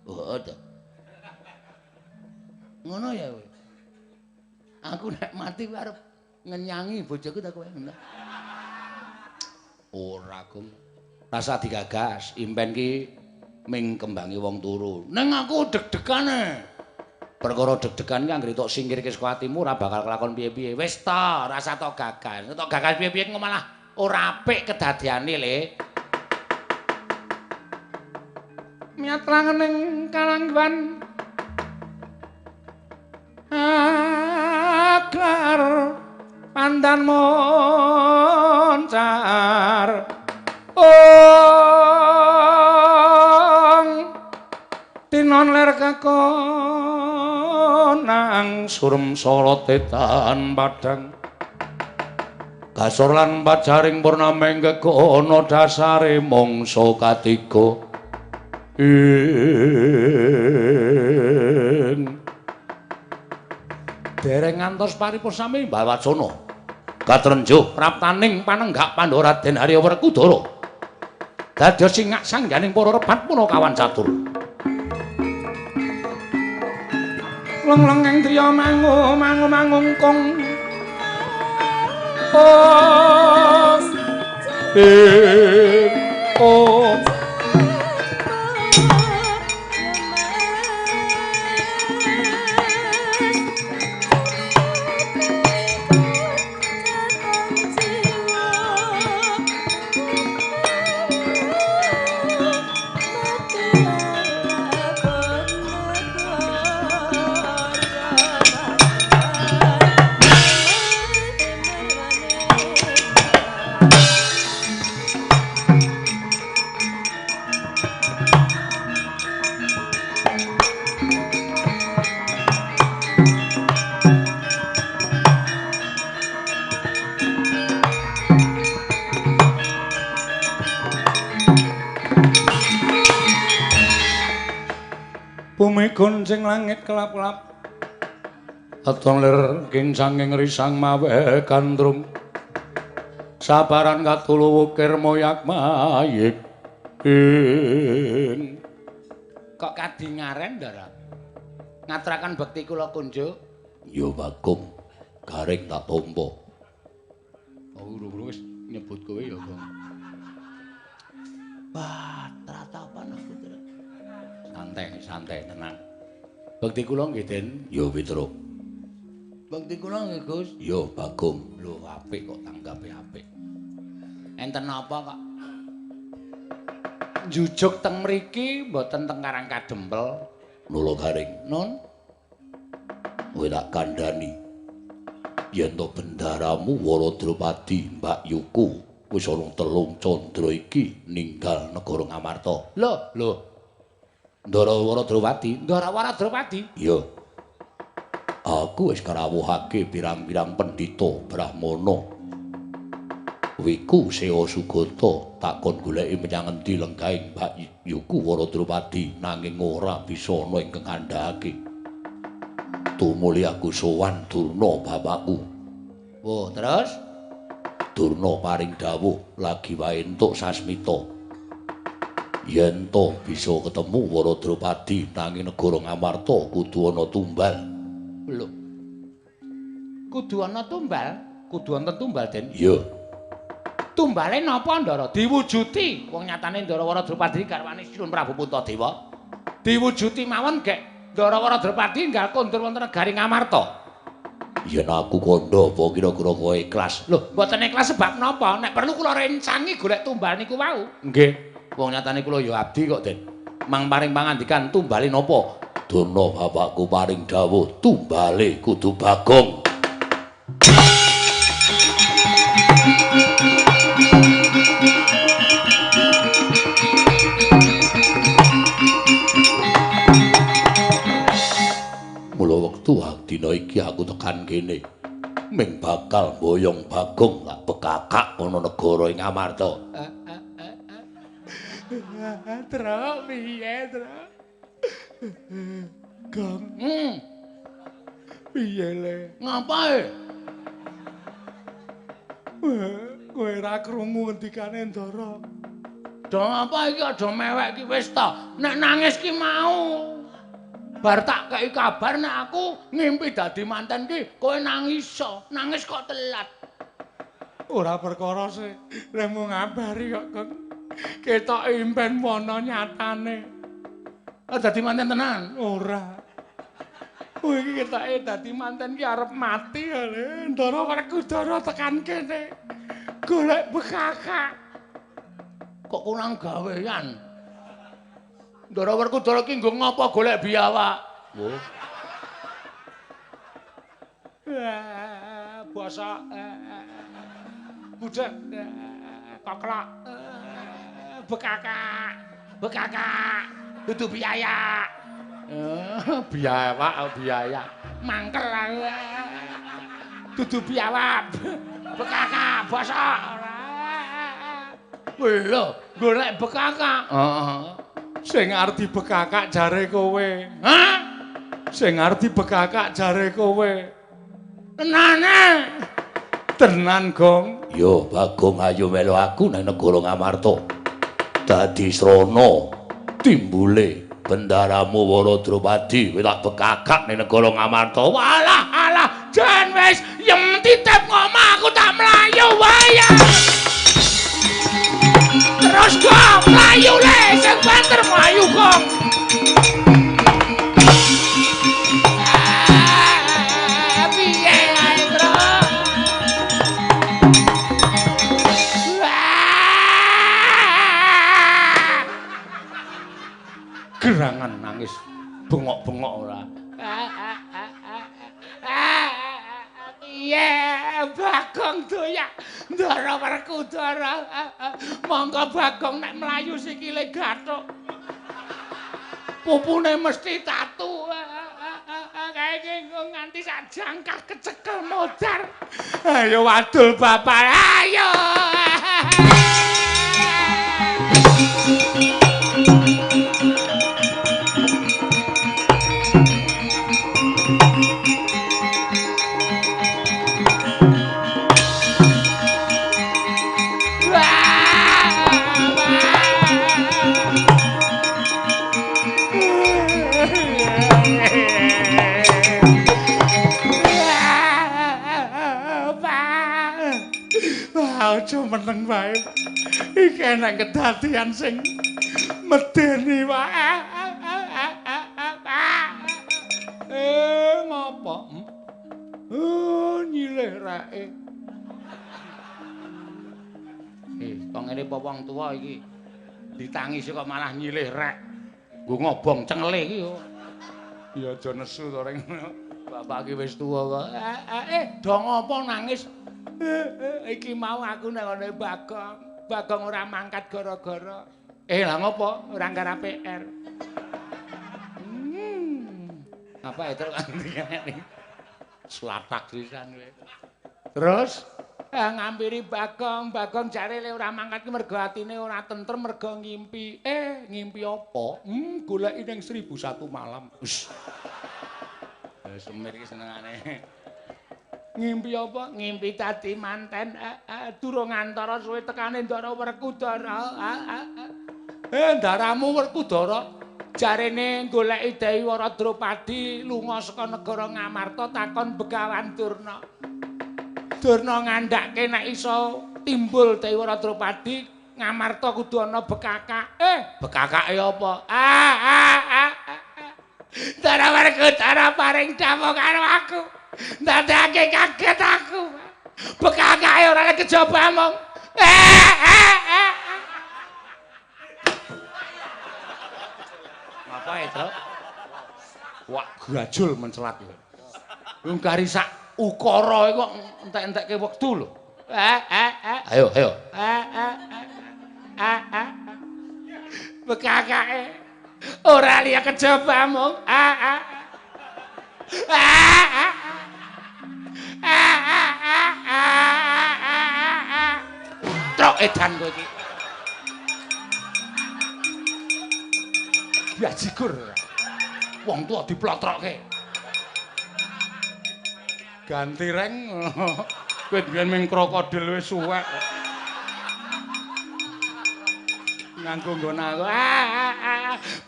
Heeh to. Ngono ya kowe. Aku nek mati kowe arep ngenyangi bojoku ta kowe. Ora, Gong. Rasa digagas, impen ki ming kembangi wong turu. Ning aku deg-degane. Perkara deg-degan ki anggere tok singkirke saka atimu ora bakal kelakon piye-piye. Wis ta, rasa tok gagas. Tok gagas piye-piye engko malah ora apik kedadiane, Le. Miat langening kalangguan aglar pandan moncar ong tinon ler kekonang surem sorote tan padang kasor lan pajaring purnameng kekono dasare mangsa katiga ing Dereng ngantos paripurna sami Balwacana. Katrenjuh praptaning panenggak Pandhawa Raden Arya Werkudara. Dadya singak sangganing para rebat punakawan catur. Leng-lengeng driya mangu mangu mangungkung. Ong ing ong. Bumi goncing langit kelap-kelap. Aton lir kincanging risang mawe gandrung. Sabaran katulu wukir moyak mayik. Kok kadingaren, Ndara? Ngaturaken bekti kula kunjuk. Ya Bagong, garing tak tampa. Oh, urung-urung wis nyebut kowe ya, Gong. Wah, tratapan aku, Ndara. Santai, santai, tenang. Bekti kula nggih, Den. Ya Petro. Bekti kula nggih, Gus. Ya Bagong. Lho, apik kok tanggape apik. Enten napa kok? Njujuk teng mriki mboten teng Karang Kadempel. Nula garing. Nun, kowe tak kandhani. Yen to bendaramu Waradropadi Mbak Yuku wis ana telung candra iki ninggal negara Ngamarta. Lho, lho. Ndara Waradropadi, Ndara Waradropadi. Iya. Aku wis karawuhake pirang-pirang pendhita brahmana. Wiku Sewa Sugata takon goleki menyang endi lenggahing Mbak Yuku Waradropadi nanging ora bisa ana ingkang ngandhakake. Tumuli aku sowan Durna bapakku. Wah, terus Durna paring dawuh lagi wae entuk sasmita. Yen to bisa ketemu Waradropadi nanging negara Ngamarta kudu ana tumbal. Lho. Kudu ana tumbal? Kudu wonten tumbal, Den? Iya. Tumbale napa, Ndara? Diwujuti. Wong nyatane Ndara Waradropadi garwane Sinuwun Prabu Puntadewa. Diwujuti mawon gek Ndara Waradropadi enggal kondur wonten negari Ngamarta. Yen aku kandha apa kira-kira kowe ikhlas? Lho, mboten ikhlas sebab napa? Nek perlu kula rencangi golek tumbal niku wau. Nggih. Wong nyatane kula ya abdi kok, Den. Mang paring pangandikan tumbale napa? Durna bapakku paring dawuh tumbale kudu Bagong. Mula wektu dina iki aku tekan kene ming bakal mboyong Bagong lak bekakak ana negara ing Ngamarta. Truk piye, Truk? Gong. Piye le? Ngapae? Kowe ora krungu ngendikane Ndara. Do apa iki aja mewek iki wis ta. Nek nangis ki mau. Bar tak kei kabar nek aku ngimpi dadi manten ki kowe nangis. Nangis kok telat. Ora perkara sih. Lemu ngabari kok, Gong. Ketok impen wono nyatane. Oh, dadi manten tenan? Ora. Kowe iki ketoke dadi manten ki arep mati ya le. Ndara Werkudara tekan kene. Golek bekakak. Kok kurang gawean? Ndara Werkudara ki nggo ngapa golek biawak? Wah. Bosok. Budek. Koklok. Bekakak. Bekakak. Dudu biaya. Biawak biaya. Mangkel aku. Dudu biawak. Bekakak bosok. Lho, golek bekakak. Heeh. Sing arep dibekakak jare kowe. Hah? Sing arep dibekakak jare kowe. Tenane. Tenan, Gong. Yo, Bagong ayo melu aku nang negara Ngamarta. Dadi srana timbule bendaramu Wara Drupadi kowe tak bekakak ning negara Ngamarta. Walah, alah, jan wis yem titip ngomah aku tak mlayu wae. Terus Gong, mlayu le, sing banter mlayu, Gong. Piye ae, Tru? Gerangan nangis bengok-bengok ora. Piye Bagong doyak Ndara Werkudara. Monggo Bagong nek mlayu sikile gathuk. Pupune mesti tatu. Kae nganti sak jangkah kecekel modar. Ayo wadul bapak, ayo. Aja meneng wae. Iki enek kedadian sing medeni wae. Ngopo? Nyilih reke. Kok ngene apa wong tuwa iki? Ditangisi kok malah nyilih rek. Nggo ngobong cengele iki yo. Ya aja nesu to reng. Bapak iki wis tuwa kok. Do ngopo nangis? Iki mau aku nang ngene Bagong. Bagong ora mangkat gara-gara. Lah ngopo? Ora nggarap PR. Apa itu Slatak pisan kowe. Terus ngampiri Bagong, Bagong jare le ora mangkat ki mergo atine ora tentrem mergo ngimpi. Ngimpi apa? Goleki ning 1001 malam. Wis. Semir iki senengane. Ngimpi apa? Ngimpi dadi manten. Durung antara suwe tekane Ndara Werkudara. Ndaramu Werkudara jarene goleki Dewi Wara Drupadi lunga saka negara Ngamarta takon Begawan Durna. Durna ngandhake nek iso timbul Dewi Wara Drupadi Ngamarta kudu ana bekakak. Bekakake apa? Ndara Werkudara paring dawuh karo aku. Ndadekake kaget aku. Bekakake ora kejaba mung. Apa itu? Wah, grajul mencelat lho. Wong kari sak ukara kok entek-entekke wektu lho. Ayo, ayo. Bekakake ora liya kejaba mung. Trok edan kowe iki. Bajigur. Wong tuwa diplotrokke. Ganti reng. Kowe biyen ming krokodil wis suwek. Nganggo nggon aku.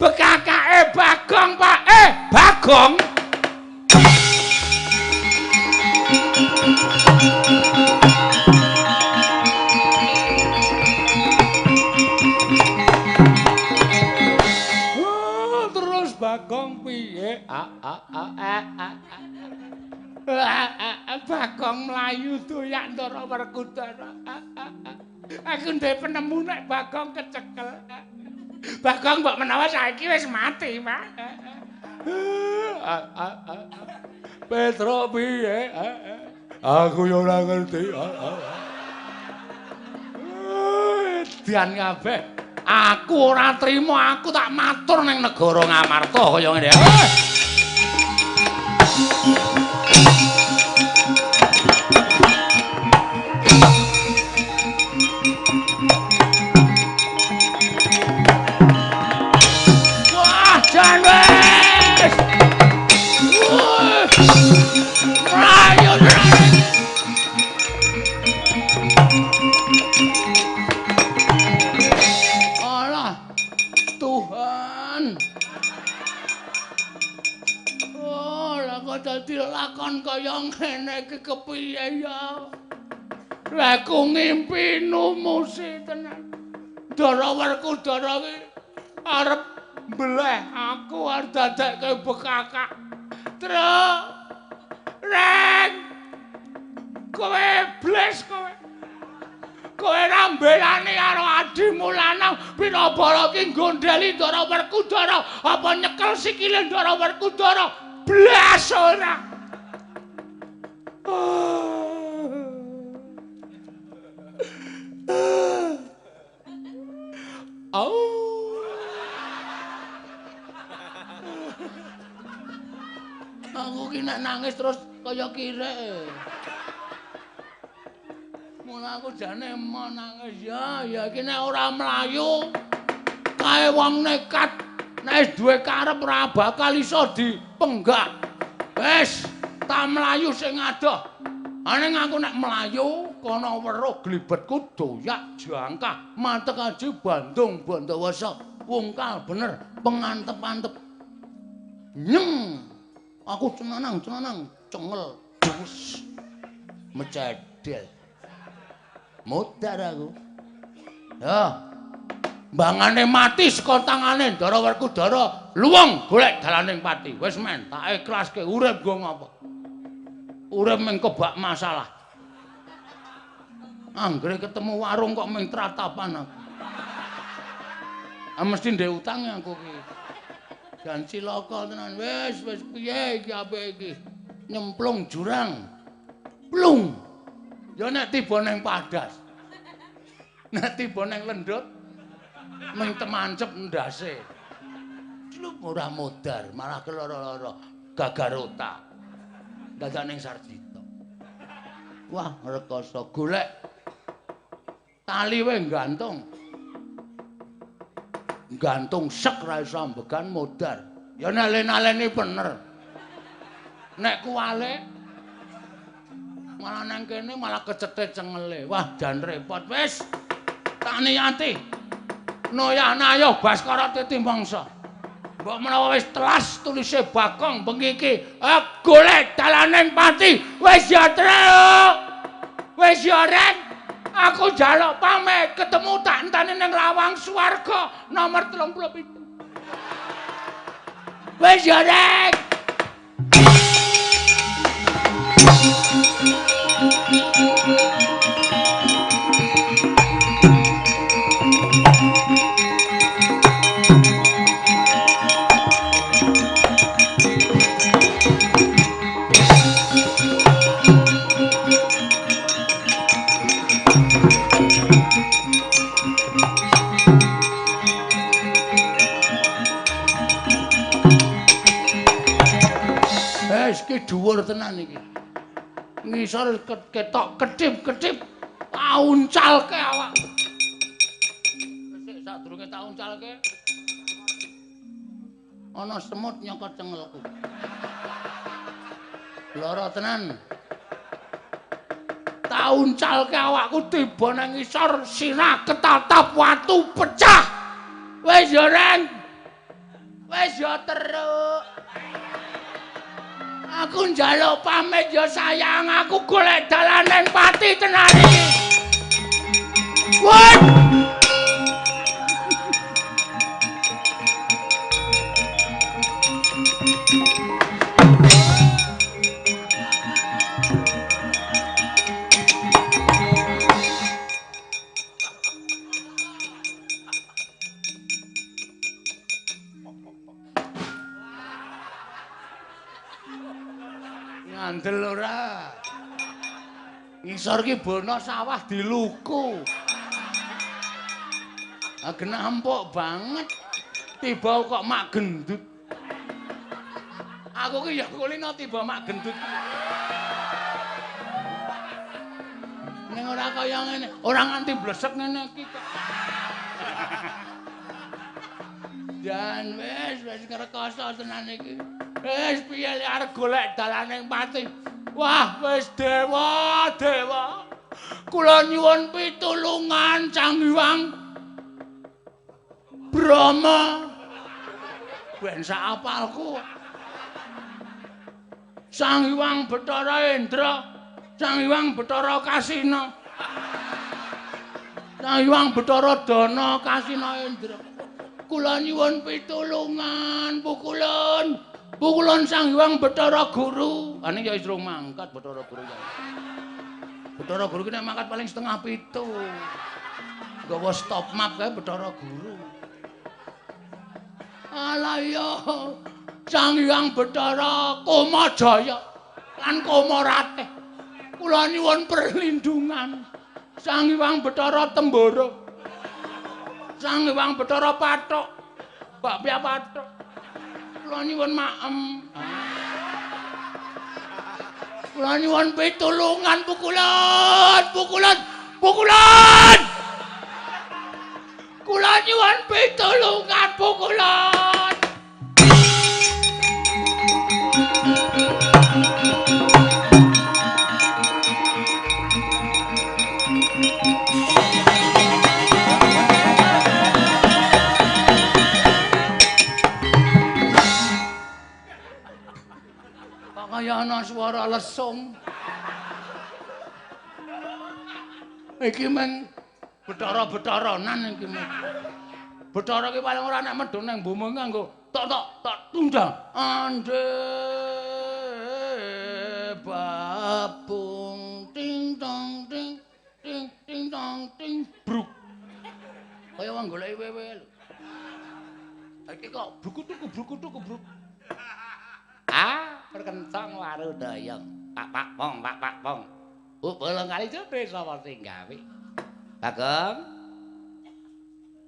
Bekakake Bagong, Pak. Bagong. Terus Bagong piye? Bagong mlayu doyak Ndara Werkudara. Aku ndek penemu nek Bagong kecekel. Bagong mbok menawa saiki wis mati, Pak. Petro piye? Aku yo ora ngerti. Dian kabeh. Aku ora trimo, aku tak matur ning negara Ngamarta kaya ngene. Wah, jan wis. Ayo. Rek kepiye ya? Lah aku ngimpi numusi tenan. Ndara Werkudara ki arep mbeleh aku arep dadekke bekakak. Truk. Rek. Kowe bles kowe. Kowe ra mbelani karo adimu lanang Pinabara ki nggondheli Ndara Werkudara apa nyekel sikile Ndara Werkudara blas ora. Au. Aku ki nek nangis terus kaya kirek. Mula aku jane emo nangis ya, ya iki nek ora mlayu kae wong nekat nek wis duwe karep ora bakal iso dipenggak. Wis, tak mlayu sing adoh. Aning aku nek mlayu kono weruh glibetku doyak jangkah matek aji Bandung Bandawasa wungkal bener pengantep-antep. Nyeng. Aku cenanang-cenanang cengel dus mecedel. Modar aku. Ya. Mbangane mati saka tangane Ndara Werkudara, luwung golek dalaning pati. Wis men, tak ikhlaske urip nggo ngapa. Urip mung kebak masalah. Anggere ketemu warung kok mung tratapan aku. Ah mesti ndek utang aku ki. Jan cilaka tenan. Wis wis piye iki apik iki. Nyemplung jurang. Plung. Ya nek tiba nang padas. Nek tiba nang lendut mung temancep ndase. Clup ora modar, malah keloro-loro, gagar otak. Dadak ning Sarjito. Wah, rekoso golek tali wae gantung. Gantung sek ra iso ambegan modar. Ya nek alen-aleni bener. Nek kuwale malah nang kene malah kecethet cengele. Wah, jan repot wis. Tak niati. Noyah-nayoh Baskara titi mangsa. Mbok menawa wis telas tulise Bagong bengi iki. Golek dalaning pati. Wis ya Truk. Wis ya Rek. Aku njaluk pamit ketemu tak enteni ning lawang swarga nomor 37. Wis ya Rek. Iki dhuwur tenan iki. Ngisor ketok kedip-kedip auncalke awak. Sik sadurunge tak uncalke. Ana semut nyokot cengelku. Lara tenan. Tak uncalke awakku tiba nang ngisor sirah ketatap watu pecah. Wis ya Reng. Wis ya teruk. Aku njaluk pamit ya sayang, aku golek dalaning pati tenan iki. Woi. Ngandel ora. Ngisor ki bono sawah diluku. Ah genah empuk banget. Tiba kok mak gendut. Aku ki ya kulino tiba mak gendut. Ning ora kaya ngene, ora nganti blesek ngene iki kok. Jan wis wis ngrekoso tenan iki. Wis piye lek arep golek dalaning pati. Wah, wis dewa, dewa. Kula nyuwun pitulungan Sang Hyang Brahma. Ben sak apalku. Sang Hyang Bathara Indra, Sang Hyang Bathara Kasina. Sang Hyang Bathara Dana Kasina Indra. Kula nyuwun pitulungan, pukulun. Pukulun Sang Hyang Bathara Guru. Ane ya wis rung mangkat Bathara Guru ya. Bathara Guru ki nek mangkat paling 6:30. Gawa stop map kae Bathara Guru. Alah ya. Sang Hyang Bathara Kamajaya lan Kamaratih. Kula nyuwun perlindungan. Sang Hyang Bathara Tembara. Sang Hyang Bathara Pathok. Bakpia Pathok. Kula nyuwun maem. Kula nyuwun pitulungan, pukulan, pukulan, pukulan. Kula nyuwun pitulungan, pukulan. Kok kaya ana swara lesung. Iki meng betara-betaranan iki meng. Betara ki paling ora nek medhun nang bumi nganggo tok tok tok tundang. Ande babung ting tong ting ting ting tong ting bruk. Kaya wong goleki wewe lho. Iki kok brukutuk brukutuk bruk. Ah, perkencang warudayang. Pak pak pong pak pak pong. Bu bolong kali jebul sapa sing gawe? Bagong.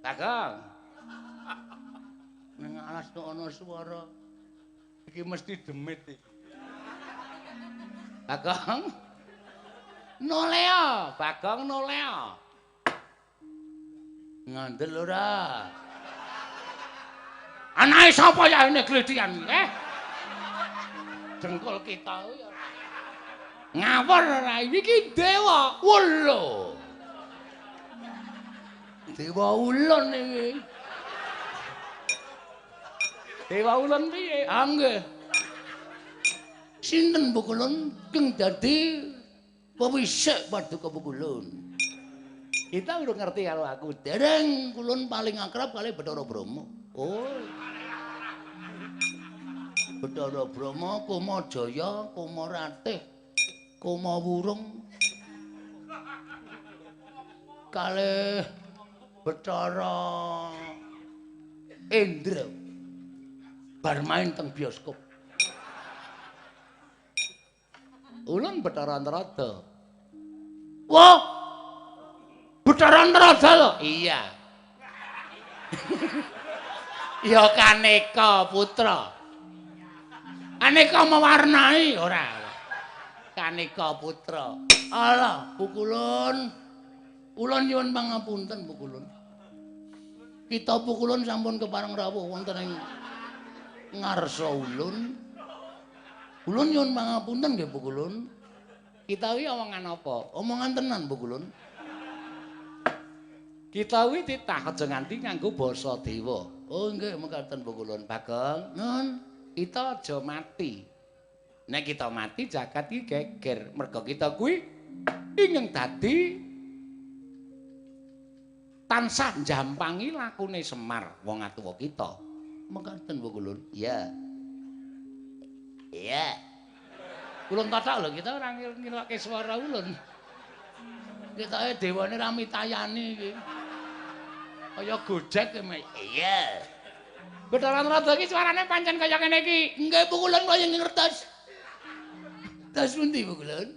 Bagong. Nang alas kok ana swara. Iki mesti demit iki. Bagong. Noleo, Bagong noleo. Ngandel ora? Anake sapa ya ini gledian? Eh? Dengkul kita ya. Ngawur ora iki dewa welo. Dewa ulun iki. Dewa ulun piye? Ah nggih. Sinten pukulun keng dadi pewisik paduka pukulun. Kita urung ngerti karo aku. Dereng kulun paling akrab kali Bathara Brahma. Oh. Bathara Brahma, Kamajaya, Kamaratih, Kamawurung kalih Bathara Indra bar main teng bioskop. Ulun Bathara Antarada. Wah! Bathara Antarada lho. Iya. Ya Kaneka putra. Aneka mewarnai ora. Kaneka putra. Alah, pukulun. Kula nyuwun pangapunten pukulun. Kita pukulun sampun kepareng rawuh wonten ing ngarsa ulun. Ulun nyuwun pangapunten nggih pukulun. Kita kuwi omongan apa? Omongan tenan pukulun. Kita kuwi titah aja nganti nganggo basa dewa. Oh nggih mekaten pukulun. Bagong, nun, kita aja mati. Nek kita mati jagat iki geger. Merga kita kuwi ingeng dadi tansah njampangi lakune Semar wong atuwa kita. Mekaten pukulun. Iya. Iya. Ulun tothok lho, kita ora ngirokke swara ulun. Ketoke dewane ra mitayani iki. Kaya Gojek iki. Iya. Bathara Antarada iki suarane pancen kaya ngene iki. Nggih pukulun kaya ngertos. Tas pundi pukulun?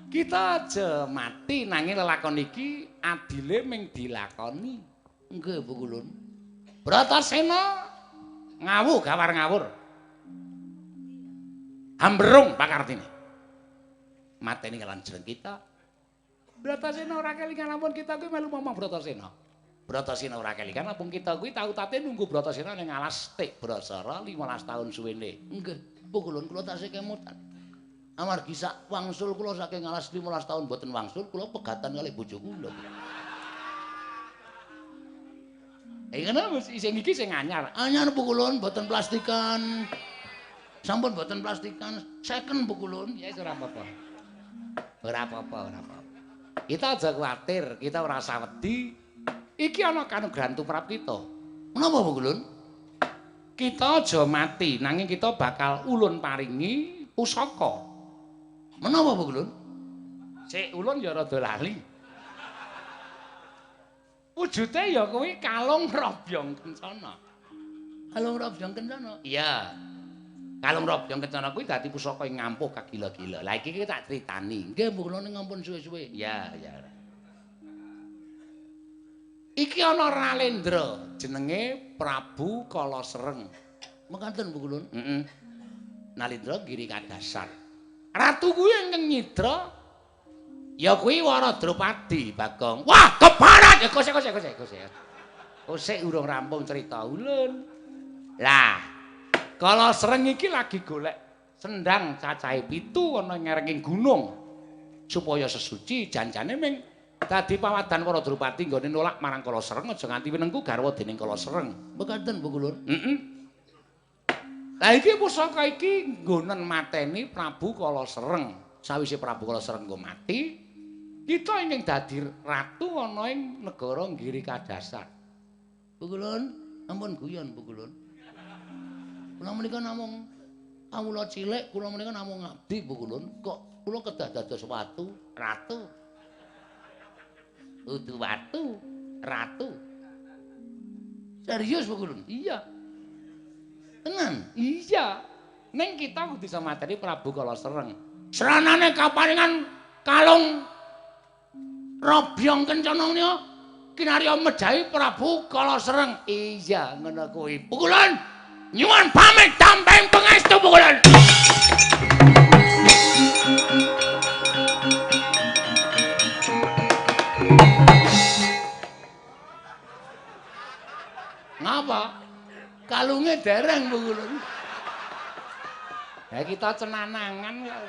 Kita aja mati nanging lelakon iki adile ming dilakoni. Nggih pukulun. Bratasena ngawu gawar ngawur. Hamberung pakartine. Mateni kalan jeneng kita. Bratasena ora kelingan lamun kita kuwi melu momong Bratasena. Bratasena ora kelingan lamun kita kuwi tau tate nunggu Bratasena ning alas Tik Brasara 15 taun suwene. Nggih, pukulun kula tasih kemutan. Amargi sak wangsul kula saking alas 15 taun mboten wangsul, kula pegatan kalih bojo kula. Eh ngono sing iki sing anyar. Anyar pukulun mboten plastikan. Sampun mboten plastikan, second Pukulun. Ya ora apa-apa. Ora apa-apa, ora apa-apa. Kita aja kuwatir, kita ora usah wedi. Iki ana kanugrahan tumrap kita. Menapa Pukulun? Kita aja mati, nanging kita bakal ulun paringi pusaka. Menapa Pukulun? Sik ulun ya rada lali. Wujude ya kuwi kalung robyong kencana. Kalung robyong kencana? Iya. Kalung robyong kencana kuwi dadi pusaka ing ngampuh kagila-gila. Lah iki tak critani. Nggih, Pukulun ngampun suwe-suwe. Iya, iya. Iki ana Ralendra jenenge Prabu Kalasereng. Mekaten Pukulun? Heeh. Nalendra Giri Kadasar. Ratu kuwi ingkang nyidra ya kuwi Wara Drupadi, Bagong. Wah, keparat. Ya kosek kosek kosek kosek. Kosek urung rampung cerita ulun. Lah, Kalasereng iki lagi golek sendang cacahe 7 ana ngerenging gunung supaya sesuci janjane ming dadi pawadan Wara Drupadi nggone nolak marang Kalasereng aja nganti winengku garwa dening Kalasereng. Mekaten Pukulun? Heeh. Lah iki pusaka iki nggonen mateni Prabu Kalasereng. Sawise Prabu Kalasereng nggo mati, kita ingin dadi ratu ana ing negara Giri Kadasar. Pukulun, ampun guyon Pukulun. Kula menika namung kawula cilik, kula menika namung ngabdi Pukulun. Kok kula kedah dados watu, ratu. Udu watu, ratu. Serius Pukulun? Iya. Tenan? Iya. Ning kita kudu bisa mateni Prabu Kalasereng. Sranane kaparingan kalung robyong kencana menika kinarya mejahi Prabu Kalasereng. Iya, ngono kuwi. Pukulun, nyuwun pamit tamping pangestu Pukulun. Ngapa? Kalunge dereng Pukulun. Ya kita cenanangan kok.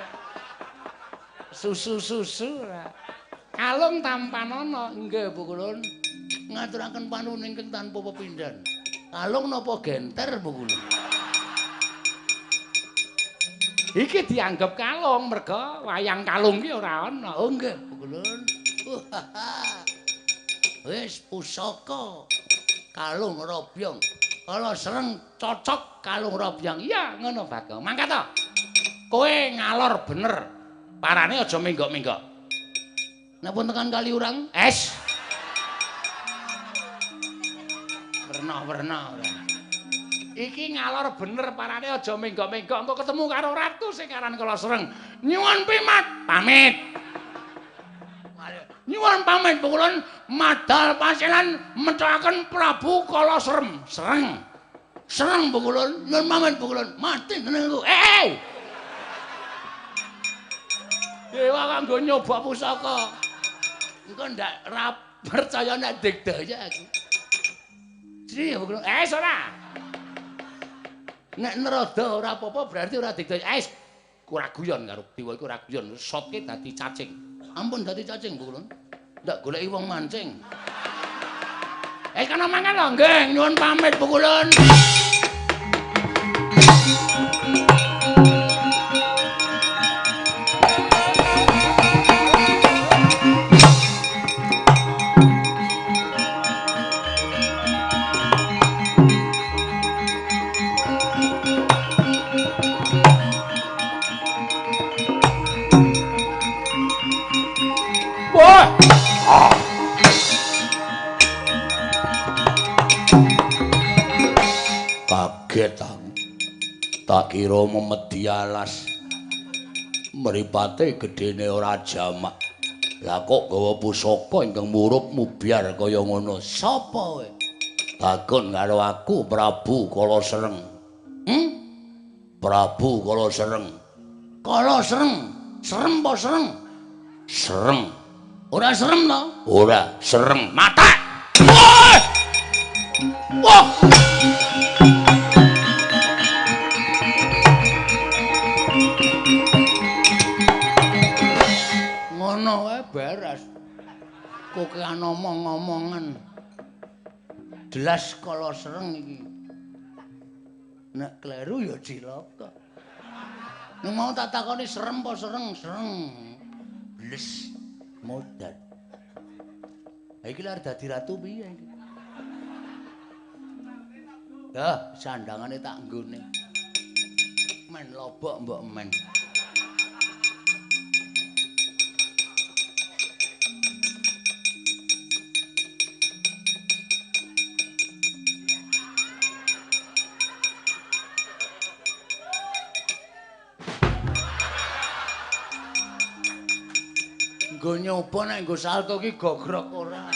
Susu-susu ora. Kalung tampanana. Nggih Pukulun. Ngaturaken panuwun ingkang tanpa pepindhan. Kalung napa genter Pukulun? Iki dianggep kalung merga wayang kalung ki ora ana. Oh nggih Pukulun. Wis pusaka kalung robyong. Kalasereng cocok kalung robyong. Iya ngono Bagong. Mangkat to. Kowe ngalor bener. Parane aja menggok-menggok. Nek pun tekan kali urang, es. Werna-werna ora. Iki ngalor bener parane aja menggok-menggok engko ketemu karo ratu sing aran Kalasereng. Nyuwun pimat, pamit. Nyuwun pamit Pukulun madal pasilan mecokaken Prabu Kalaserem. Sereng. Sereng Pukulun, nyuwun pamit Pukulun. Mati jenengku. Eh. Dewa kanggo nyoba pusaka. Engko ndak ra percaya nek digdaya aku. Sri Pukulun. Eh ora. Nek nerada ora apa-apa berarti ora digdaya. Eh ora guyon karo dewa iku ora guyon, sotke dadi cacing. Ampun dadi cacing Pukulun. Ndak goleki wong mancing. Eh kana mangan lho, nggih, nyuwun pamit Pukulun. Kaget aku. Tak kira memedi alas. Mripate gedene ora jamak. Lah kok gawa pusaka ingkang murup mubyar kaya ngono. Sapa kowe? Takon karo aku Prabu Kalasereng. Hm? Prabu Kalasereng. Kalasereng. Serem apa sereng? Sereng. Ora serem to? Ora, sereng. Mata. Wah! Wah! Ngono wae beres. Kokean omong-omongan. Jelas Kalasereng iki. Nek kleru ya cilaka. Nek mau tak takoni serem apa sereng? Sereng. Bles modar. Ha iki lha dadi ratu piye iki? Dah, sandangane tak nggone. Men lobok mbok men. Nggo nyoba nek nggo salto ki gogrok ora.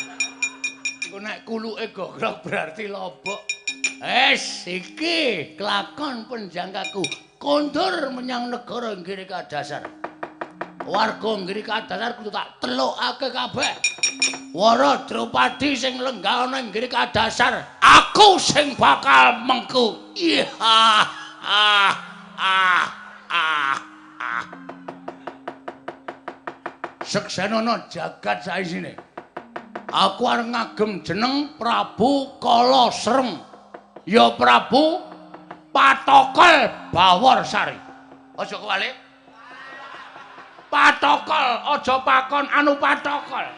Engko nek kuluke gogrok berarti lobok. Es iki kelakon penjangkaku kondur menyang negara Nggiri Kadasar. Warga Nggiri Kadasar kudu tak telukake kabeh. Wara Drupadi sing lenggah ana Nggiri Kadasar, aku sing bakal mengku. Iya. Ah ah ah ah. Seksenono jagat saisine. Aku arep ngagem jeneng Prabu Kala Sreng. Ya Prabu Patokol Baworsari. Aja kewalik. Patokol, aja pakon anu Patokol.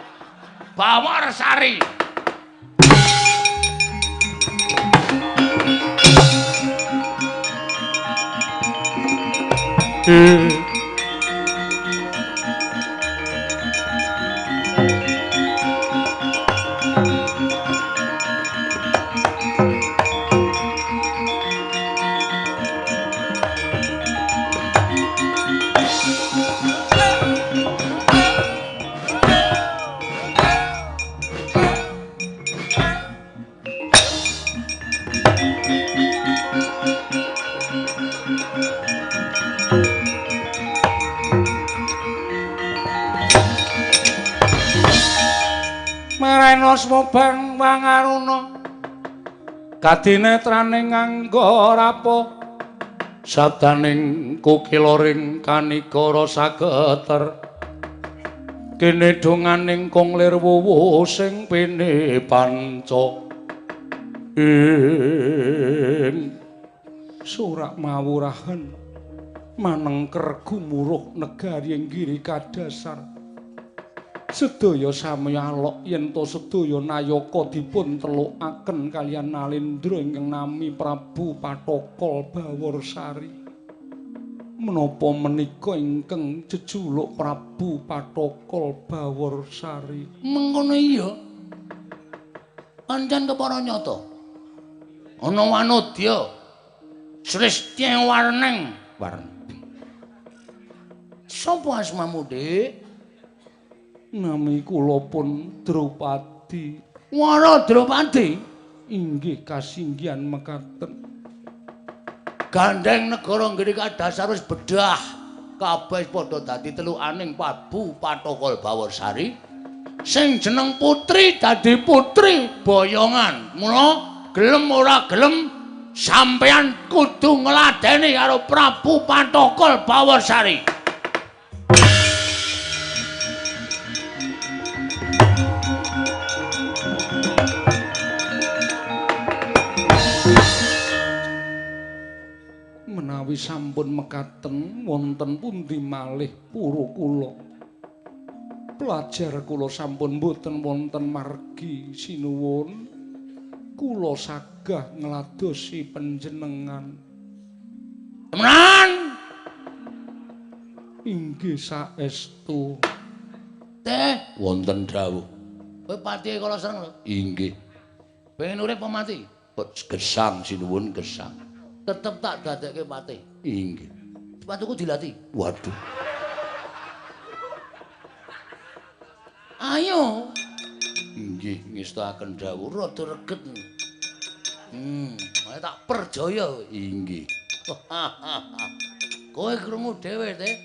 Baworsari. Marena bang wangaruna kadinetraning nganggo rapo sabdaning kukiloring kanigara sageter kene donganing kong lir wuwu sing pene panca ing surak mawurahan manengker gumuruh negari Nggiri Kadasar. Sedaya sami alok yen to sedaya nayaka dipun telukaken kaliyan Nalendra ingkang nami Prabu Patokol Baworsari. Menapa menika ingkang jejuluk Prabu Patokol Baworsari? Mengkono iya. Pancen kepara nyata. Ana wanodya Sristya Warneng. Warneng. Sapa asmamu, Dik? Nami kula pun Drupadi. Wara Drupadi? Inggih kasinggihan mekaten. Gandeng negara Nggiri Kadasar wis bedah. Kabeh padha dadi telukaning Prabu Patokol Baworsari. Sing jeneng putri dadi putri boyongan. Mula gelem ora gelem sampeyan kudu ngladeni karo Prabu Patokol Baworsari. Menawi sampun mekaten wonten pundi malih pura kula. Pelajar kula sampun boten wonten margi sinuwun. Kula sagah ngladosi panjenengan. Temenan? Inggih saestu. Teh wonten dawuh. Kowe patihe Kala Sreng lho. Inggih. Pengen urip apa mati? Gesang sinuwun gesang. Tetep tak dadekke patih. Inggih. Sepatuku dilati. Waduh. Ayo. Inggih, ngestakaken dawuh rada reget. Ayo tak percaya. Inggih. Kowe krungu dhewe, Teh.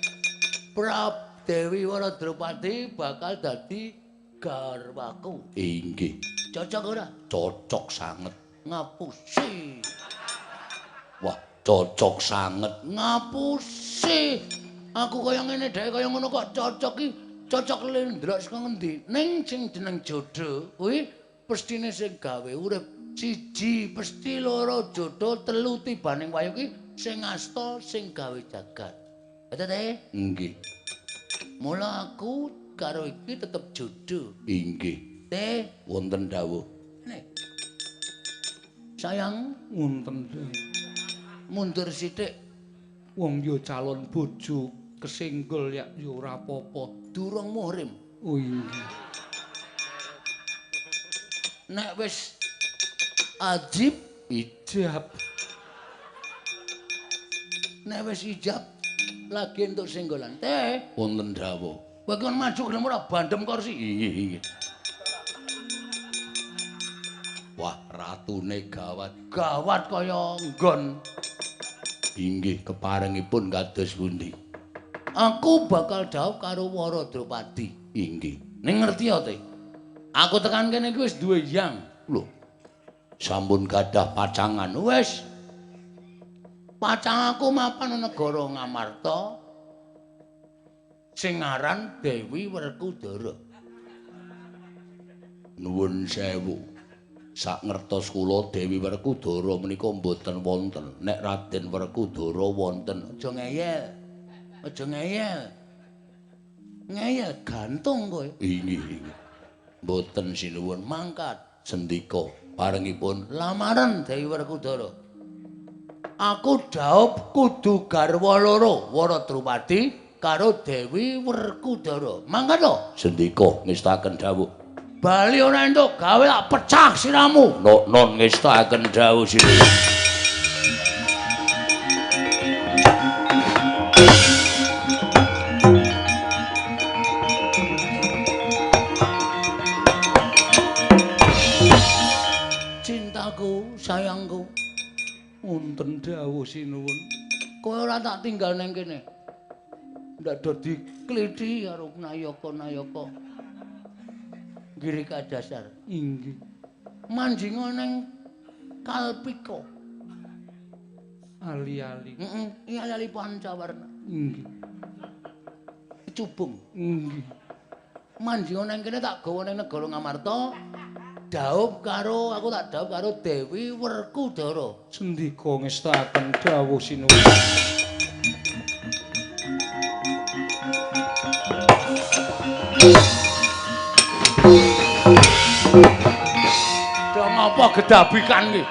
Prabu Dewi Wara Drupadi bakal dadi garwaku. Inggih. Cocok ora? Cocok sanget. Ngapusi. Wah, cocok sanget. Ngapusi. Aku kaya ngene dhek kaya ngono kok cocok iki. Cocok lendrok saka ngendi? Ning sing jeneng jodoh kuwi pestine sing gawe urip. Siji pesti, loro jodoh, telu tibaning wayu ki sing asta sing gawe jagat. Betul? Nggih. Mula aku karo iki tetep jodoh. Inggih. Teh wonten dawuh. Nek. Sayang wonten dawuh. Mundur sithik. Wong yo calon bojo kesenggol ya yo ora apa-apa. Durung muhrim. Oh inggih. Nek wis ajib ijab. Nek wis ijab lagi entuk senggolan. Teh wonten dawuh. Kowe kon maju gelem ora bandem kursi. Inggih, inggih. Wah, ratune gawat. Gawat kaya nggon. Inggih, keparengipun kados pundi? Aku bakal dhawuh karo Wara Drupadi. Inggih. Ning ngerti ya, Teh? Aku tekan kene iki wis duwe yang. Lho. Sampun gadah pacangan. Wis. Pacang aku mapan negara Ngamarta. Sing aran Dewi Werkudara. Nuwun sewu. Sak ngertos kula Dewi Werkudara menika mboten wonten. Nek Raden Werkudara wonten. Aja ngeyel. Aja ngeyel. Ngeyel gantung kowe. Inggih. Mboten sinuwun mangkat. Sendika parengipun lamaran Dewi Werkudara. Aku dhaup kudu garwa loro, Wara Drupadi karo Dewi Werkudara. Mangkat to? Sendika ngestaken dawuh. Bali ora entuk gawe tak pecah siramu. Non ngestaken dawuh sinuwun. Cintaku, sayangku. Wonten dawuh sinuwun. Kowe ora tak tinggal nang kene. Ndak do dikliti karo nayaka-nayaka. Girika dasar. Inggih. Manjinga nang Kalpika. Ali-ali. Heeh, ali-ali pancawarna. Inggih. Kecubung. Inggih. Manjinga nang kene tak gawa nang negara Ngamarta. Dhaup karo aku tak dhaup karo Dewi Werkudara. Sendika ngestaken dawuh sinuwun. Do ngapa gedabikan iki?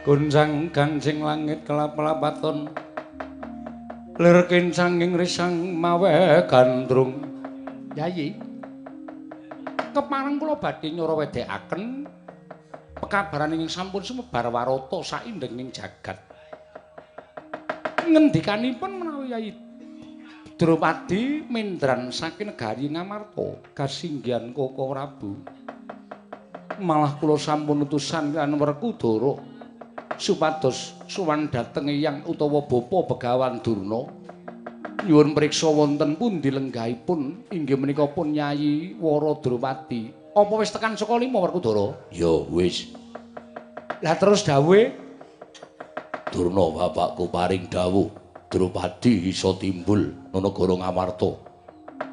Gonjang ganjing langit kelap-lapaton lir kincanging risang mawe gandrung. Yayi, kepareng kula badhe nyura wedhekaken pekabaran ingkang sampun sumebar warata saindenging jagat. Ngendikanipun menawi Yayi Drupadi mendran saking negari Ngamarta kasinggihan Koko Prabu, malah kula sampun utusan lan Werkudara supados sowan dhateng eyang utawa bapa Begawan Durna. Nyuwun priksa wonten pundi lenggahipun inggih menika pun Yayi Wara Drupadi. Apa wis tekan saka lima Werkudara? Ya wis. Lah terus dawuhe Durna bapakku paring dawuh Drupadi iso timbul nang negara Ngamarta.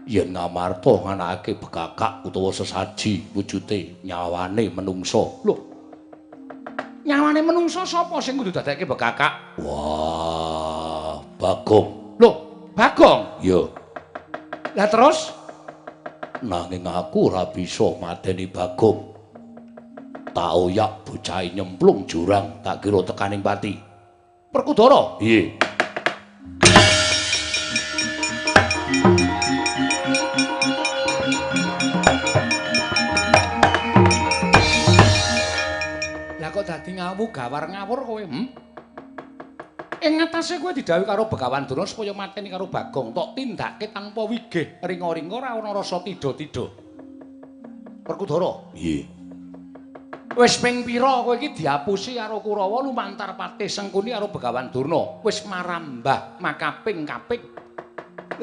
Yen Ngamarta nganakake bekakak utawa sesaji wujute nyawane menungsa. Lho, nyawane menungsa sapa sing kudu dadekke bekakak? Wah, Bagong. Lho, Bagong? Ya. Lah terus? Nanging aku ora bisa mateni Bagong. Tak oyak bocah nyemplung jurang, tak kira tekaning pati. Werkudara? Piye? Ngawu gawar ngawur kowe, Ing ngatasé kowe didhawuhi karo Begawan Durna supaya mateni karo Bagong, tok tindake tanpa wigih, ringa-ringa ora ana rasa tida-tida. Werkudara, Nggih. Wis ping pira kowe iki diapusi karo Kurawa lumantar patih Sengkuni karo Begawan Durna, wis marambah makaping-kaping.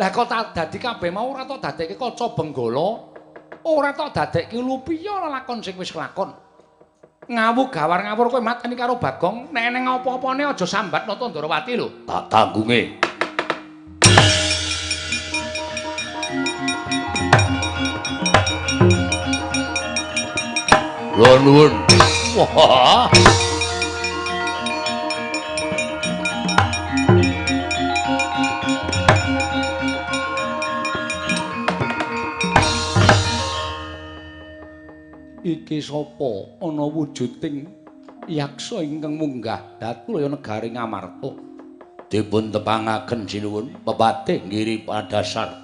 Lah kok tak dadi kabeh mau ora tok dadekke kaca benggala, ora tok dadekke lupiya lelakon sing wis kelakon. Ngawu gawar ngawur kowe mateni karo Bagong, nek eneng apa-apane aja sambat Nata Ndrawati lho. Tak tanggunge. Lho nuwun. Wah. Iki sapa ana wujuding yaksa ingkang munggah dhatulaya negari Ngamarta? Dipun tepangaken sinuwun pepatih Giri Padasar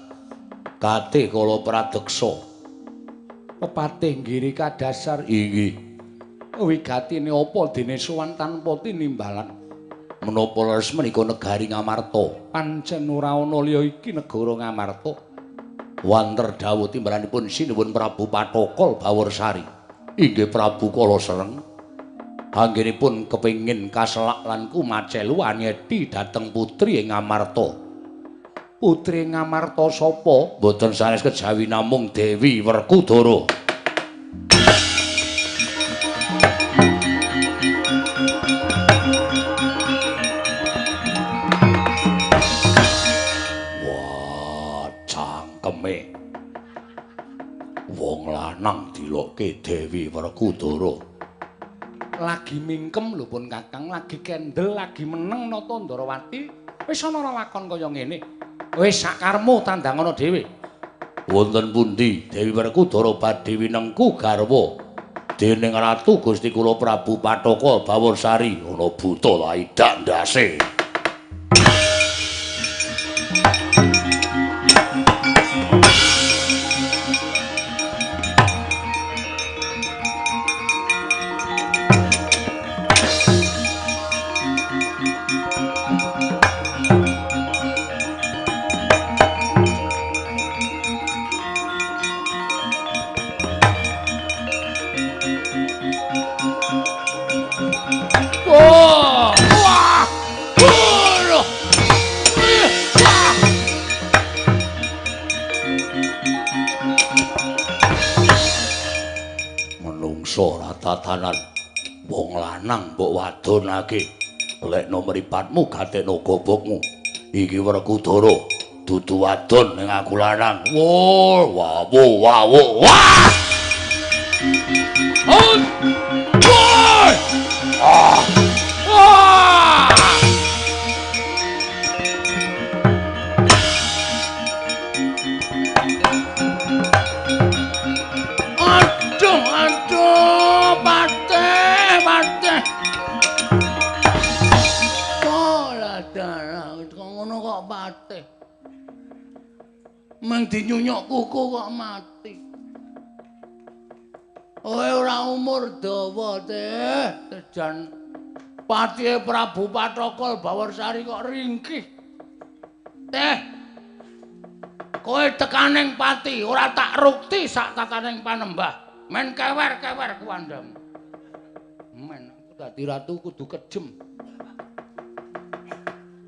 Katih kala pradeksa. Pepatih Giri Kadasar inggih. Wigatine apa dene sowan tanpa tinimbalan? Menapa leres menika negari Ngamarta? Pancen ora ana liya iki negara Ngamarta. Wanter dawuh timbalanipun sinuwun Prabu Pathokol Baworsari. Inggih Prabu Kala Sereng. Anggenipun kepengin kaselak lan kumacelu anyeti dhateng putri ing Ngamarta. Putri Ngamarta sapa? Mboten sanes kejawi namung Dewi Werkudara. Wah, cangkeme. Wong lanang dilokke Dewi Werkudara. Lagi mingkem lho pun Kakang, lagi kendel, lagi meneng Nata Ndrawati, wis ana lelakon kaya ngene. Wis sakarmu tandangana dhewe. Wonten pundi Dewi Werkudara badhe winengku garwa dening Ratu Gusti kula Prabu Pathaka Baworsari? Ana buta laidak ndase. Menungso ora tatanan, wong lanang mbok wadonake. Lekno mripatmu gatekno gobokmu. Iki Werkudara dudu wadon ning aku lanang. Wo, wawo, wawo. Wah! Ah! Ah! Aduh, aduh, patih, patih. Oh, lah dalah, kok ngono kok patih. Meng dinyunyuk kuku kok mati. Kowe ora umur dawa, Teh. Jan patihe Prabu Pathokol Baworsari kok ringkih. Teh. Kowe tekaning pati ora tak rukti sak tataning panembah. Men kewer-kewer kuwandamu. Men aku dadi ratu kudu kejem.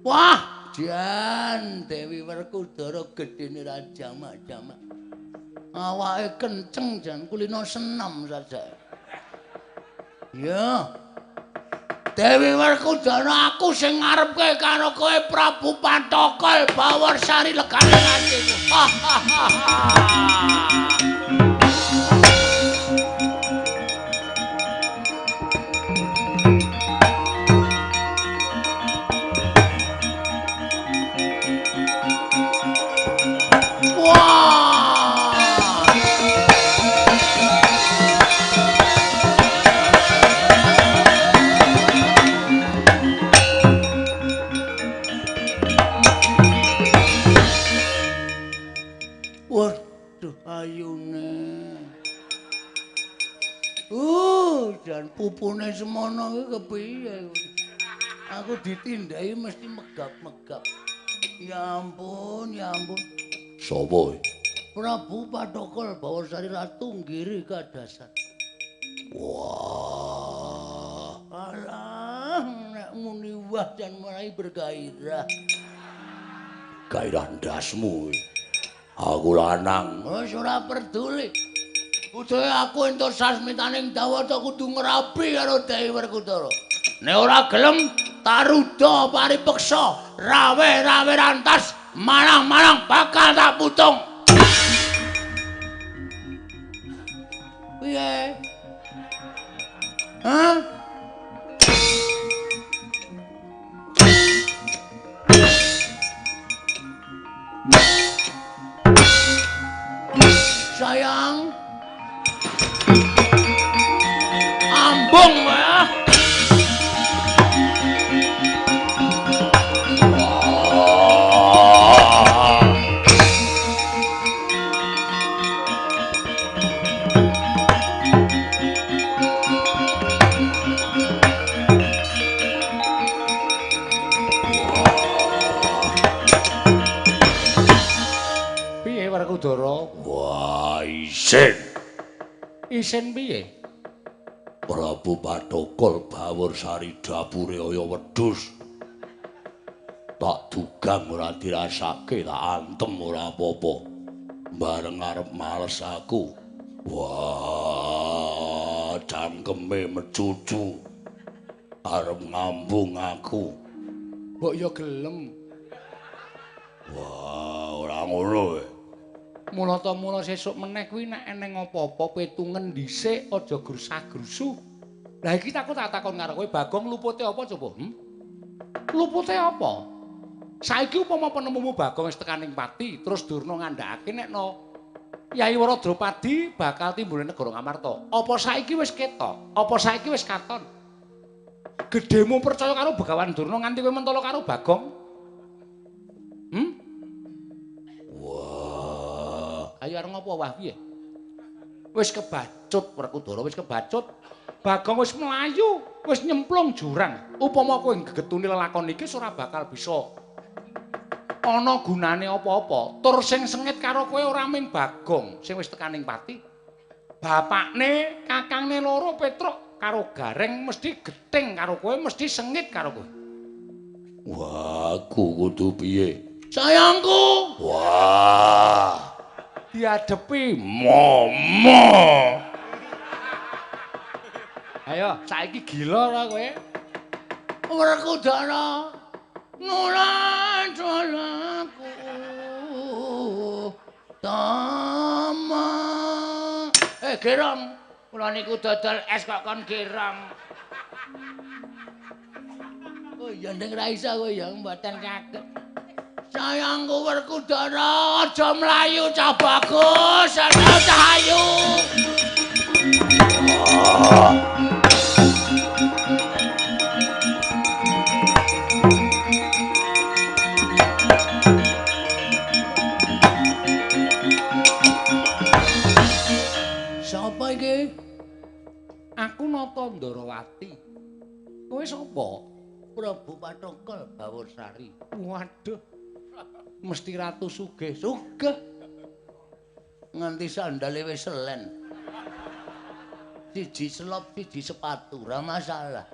Wah, jan Dewi Werkudara gedene ra jamak-jamak. Awake kenceng jan kulino senam saja. Ya. Dewi Werkudara aku sing ngarepke karo kowe Prabu Pathokol Baworsari legane atiku. Wah. Waduh ayune. Jan pupune semono kuwi kepiye kuwi. Aku ditindai mesti megap-megap. Ya ampun, ya ampun. Sopo? Prabu Pathokol Bawarsari Ratu Nggiri Kadasan. Wah. Alah, nek muni wah jan mulai bergairah. Gairah ndasmu. Aku lanang. Wis ora peduli. Kudu aku entuk sasmitaning Dawata kudu ngrabi karo Dewi Werkudara. Nek ora gelem taruda paripeksa, rawe-rawe rantas, marang-marang bakal tak putung. Piye? Hah? Sayang. Ambung ya. Piye Werkudara? Wah, isin. Isin piye? Prabu Pathokol Bawarsari dapure kaya wedhus. Tak dugang ora dirasake, tak antem ora apa-apa. Bareng arep males aku. Wah, cangkeme mecucu. Arep ngambung aku. Mbok ya gelem. Wah, ora ngono. Mula ta mula sesuk meneh kuwi nek eneng apa-apa petungen dhisik aja grusah-grusuh. Lah iki aku tak takon karo kowe Bagong lupute apa coba? Lupute apa? Saiki upama penemumu Bagong wis tekan ing pati terus Durna ngandhakake nek no Yai Wara Drupadi bakal timbul ning negara Ngamarta. Apa saiki wis ketok? Apa saiki wis katon? Gedhemu percaya karo Begawan Durna nganti kowe mentolo karo Bagong? Wah. Ayo arep ngopo wah piye? Wis kebacut Werkudara, wis kebacut. Bagong wis mlayu, wis nyemplung jurang. Upama kowe gegetuni lelakon iki ora bakal bisa ana gunane apa-apa. Tur sing sengit karo kowe ora ming Bagong sing wis tekan ing pati. Bapakne, kakangne loro Petruk karo Gareng mesti gething karo kowe, mesti sengit karo kowe. Wah, aku kudu piye? Sayangku. Wah. Diadepi momo. Ayo, saiki gila ora kowe? Werkudara nulan dolaku tama. Gerong, kula niku dodol es kok kon gerong. Oh iya ndeng ra iso kowe ya mboten kaget. Sayangku Werkudara aja mlayu cah bagus, ana cah ayu. Sapa iki? Aku Nata Ndarawati. Kowe sapa? Prabu Pathokol Bawarsari. Waduh. Mesti ratu sugih. Sugih. Nganti sandale wis selen. Siji selop, siji sepatu, ora masalah.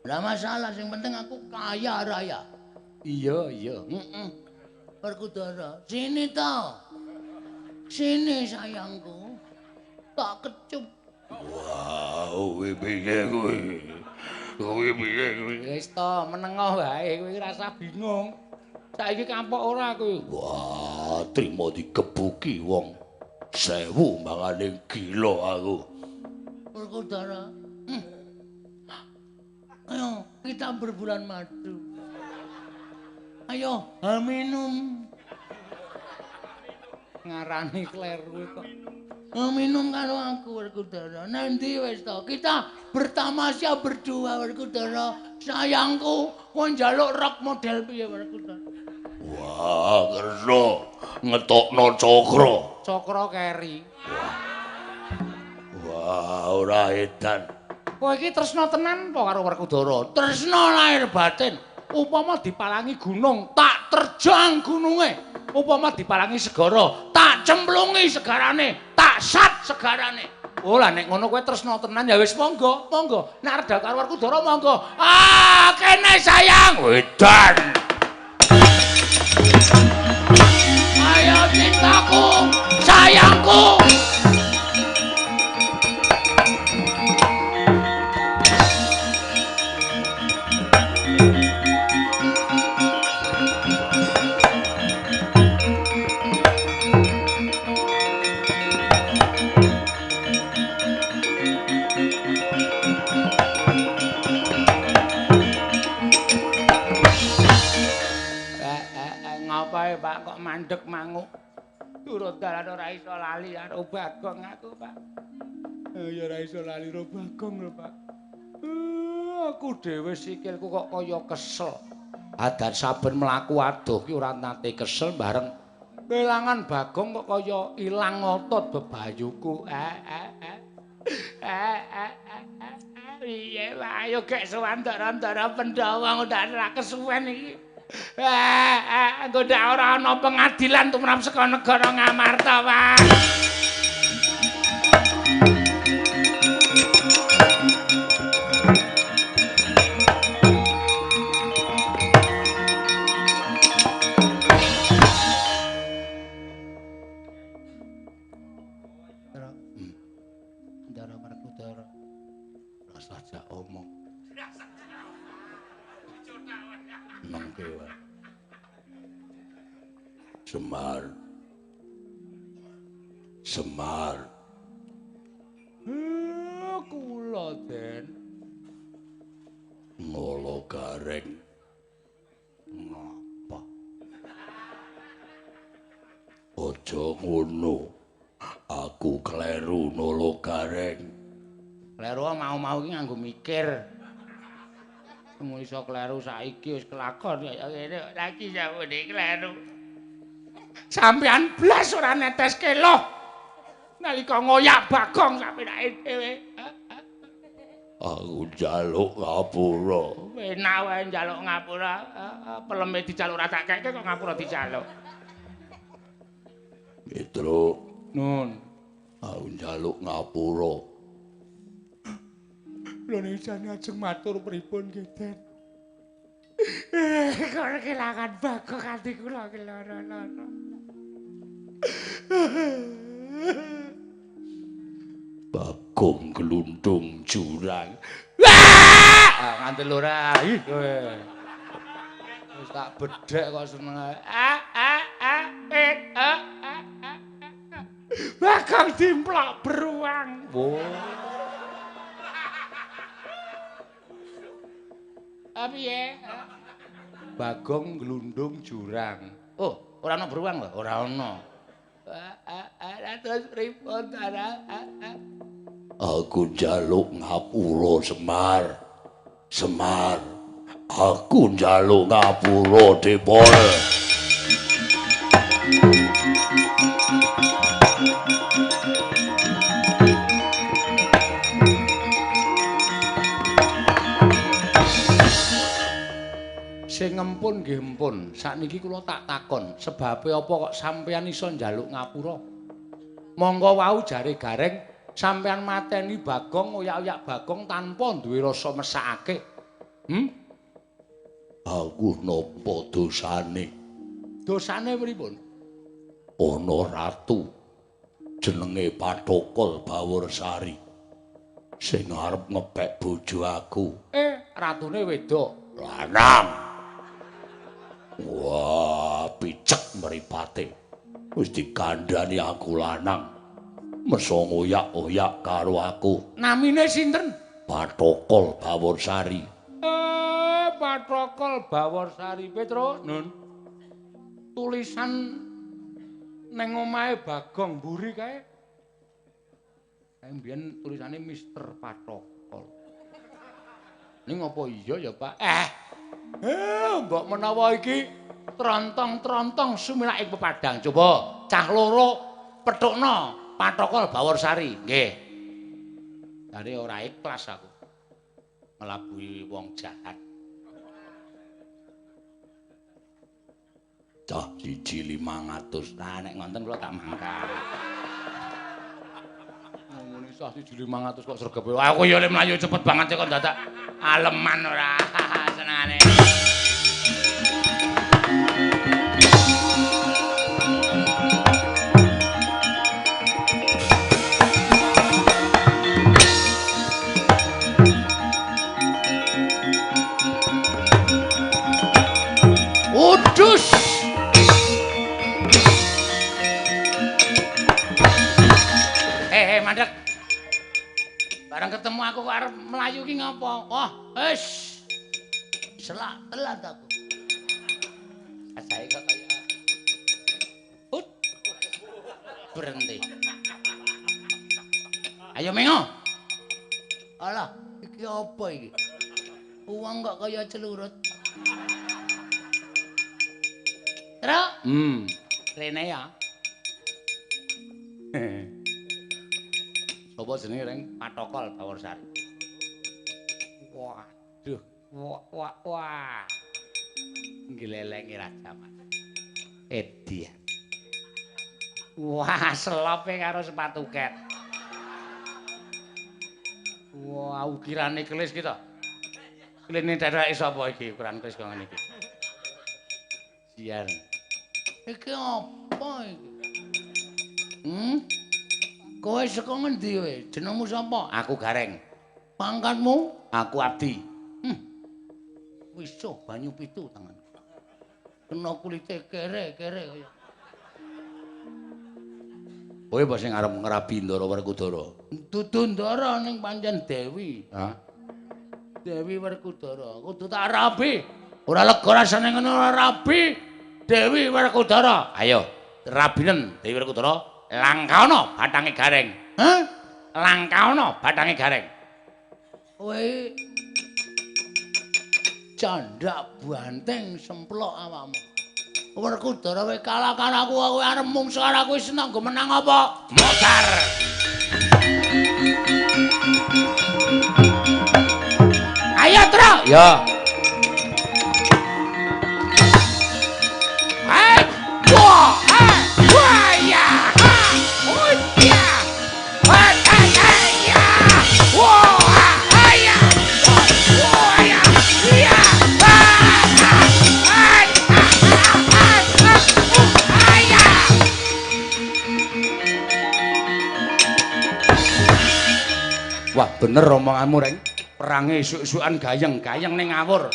Ora masalah, sing penting aku kaya raya. Iya, iya. Heeh. Werkudara, sini to. Sini sayangku. Tak kecup. Wah, kowe piye kowe? Kowe piye kowe? Wis to, menengoh wae kowe rasa bingung. Saiki kampok ora kowe. Wah, trimo digebuki wong 1000 mangane gila aku. Werkudara. Ayo, kita berbulan madu. Ayo, minum. Ngarani kleru kok. Minum karo aku Werkudara. Nanti wis to, kita bertamasya berdua Werkudara. Sayangku, kowe njaluk rok model piye Werkudara? Wah, kersa ngetokno cakra. Cakra keri. Wah. Wah, ora edan. Kowe iki tresna tenan apa karo Werkudara? Tresna lahir batin. Upama dipalangi gunung, tak terjang gununge. Upama dipalangi segara, tak cemplungi segarane, tak sat segarane. Oh lah nek ngono kowe tresna tenan ya wis monggo, monggo. Nek arep karo Werkudara monggo. Ah, kene sayang. Edan. Ayo cintaku, sayangku. Pak kok mandek manguk. Turut dalan ora iso lali karo Bagong aku, Pak. Ya ora iso lali karo Bagong lho, Pak. Aku dhewe sikilku kok kaya kesel. Adan saben mlaku adoh ki ora nate kesel bareng kelangan Bagong kok kaya ilang otot bebayuku. Piye wae ayo gek sowan ndara-ndara Pandhawa ndak ora kesuwen iki. Engko ndak ora ana pengadilan tumrap saka negara Ngamarta, Pak. Ndara Werkudara. Rasa jak omong. Nengke wae. Semar. Semar. Kula Den. Ngolo gareng. Ngapa? Aja ngono. Aku kleru nolo gareng. Kleru mau-mau iki nganggo mikir. Mung iso kleru saiki wis kelakon kaya ngene lagi sampeyan kleru. Sampeyan blas ora neteske loh. Nalika ngoyak Bagong sampeyan dhewe. Aku njaluk ngapura. Enak wae njaluk ngapura, peleme dijaluk ora tak keke kok ngapura dijaluk. Petro, Nun. Aku njaluk ngapura. Lho nek jane ajeng matur pripun nggih, Den? Kok kelangan Bagong ati kula ki lara-lara. Bagong glundung jurang. Wah, nganti ora. Ih kowe. Wis tak bedhek kok seneng ae. A a a e a a. Bagong dimplok beruang. Wo. Piye? Bagong glundung jurang. Oh, ora ana beruang lho? Ora ana. Terus pripun ta? Aku njaluk ngapura Semar. Semar. Aku njaluk ngapura Depol. Sing ngempun nggih empun. Sakniki kula tak takon, sebabe apa kok sampeyan iso njaluk ngapura? Monggo wau jare Gareng sampeyan mateni Bagong, oyak-oyak Bagong tanpa duwe rasa mesakake. Aku napa dosane? Dosane pripun? Ana ratu jenenge Pathokol Baworsari sing arep ngepek bojo aku. Ratune wedok. Lanang. Wah, picek mripate. Wis dikandhani aku lanang. Meso ngoyak-oyak karo aku. Namine sinten? Pathokol Baworsari. Pathokol Baworsari Petro. Nun. Tulisan neng omahe Bagong mburi kae. Kae mbiyen tulisane Mister Pathokol. Ning apa iya ya, Pak? Mbok menawa iki trontong-trontong sumilak ing pepadang. Coba cah loro pethukna Pathokol Baworsari. Nggih. Jare ora ikhlas aku. Nglabuhi wong jahat. Cah 1.500. Nah nek ngonten kula tak mangkat. Ngene cah 1.500 kok sregepe. Aku ya le mlayu cepet banget kok dadak aleman ora senengane. Udus. Mandek. Bareng ketemu aku kok arep mlayu ki ngopo? Wah, wis. Selak telat aku. Asahe kok kaya ut. Berhenti. Ayo mengo. Alah, iki apa iki? Uang kok kaya celurut. Truk. Rene ya. Sopo jenenge Reng? Patokol Baworsari. Waduh, wah wah wah. Nglelenge Raja Mas. Edian. Wah, selope karo sepatu ket. Wah, ukirane kelis ki to. Kline dheweke sapa iki ukuran kelis kok ngene iki? Sian. Iki apa iki? Kowe saka ngendi kowe? Jenengmu sapa? Aku Gareng. Pangkatmu? Aku Abdi. Wisuh banyu pitu tangan. Kena kulite kere-kere kaya. Kowe apa sing arep ngrabi Ndara Werkudara? Dudu Ndara ning pancen Dewi. Hah? Dewi Werkudara. Kudu tak rabi. Ora lega rasane ngono ora rabi Dewi Werkudara. Ayo, rabinen Dewi Werkudara. Langkaono bathange Gareng. Hah? Langkaono bathange Gareng. Kowe candak banteng semplok awakmu. Werkudara kowe kalah karo aku, kowe arep mungsuh karo aku wis nanggo menang apa? Modar. Ayo, Truk. Ya. Hai. Wah, hai. Wah, ya. Wah, bener omonganmu, Reng. Perange esuk-esukan gayeng-gayeng ning ngawur.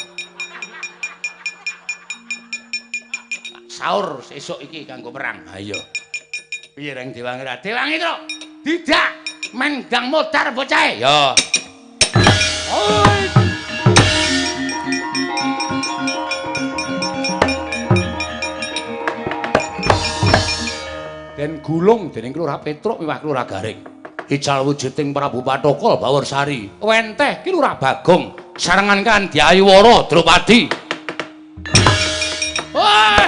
Saur sesuk iki kanggo perang. Ha iya. Piye Reng Dewangi ra? Dewangi, Truk. Tidak. Mendang modar bocahe. Ya. Oi. Den gulung dening Lurah Petruk miwah Lurah Garing. Ical wujuding Prabu Pathokol Baworsari. Wenteh ki Lurah Bagong sarengan kan Dyayuwara Drupadi. Wah!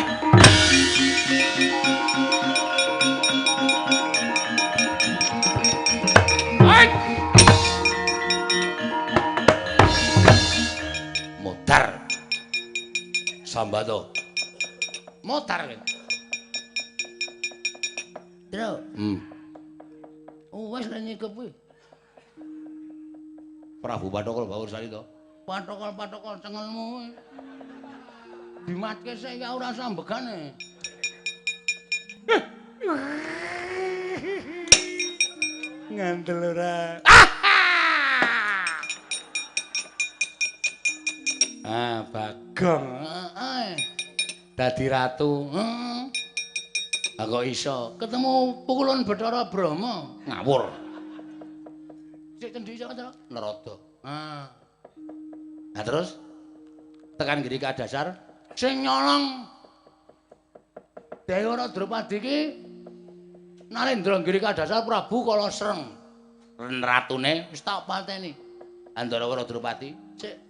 Modar. Sambato. Modar. Truk. Wes lha nyikep kuwi. Prabu Pathokol Baworsari to. Pathokol-pathokol cengelmu. Dimatke sik iki ora sambegane. Ngandel ora. Ah, Bagong. Heeh. Dadi ratu. Heeh. Ah kok iso ketemu pukulan Bathara Brahma. Ngawur. Sik cendhi iso to? Nerada. Ah. Nah terus tekan ngene kadasar sing nyolong Dewara Drupadi iki Narendra Giri Kadasar Prabu Kalasreng. Ratune wis tak pateni. Andara Drupadi sik.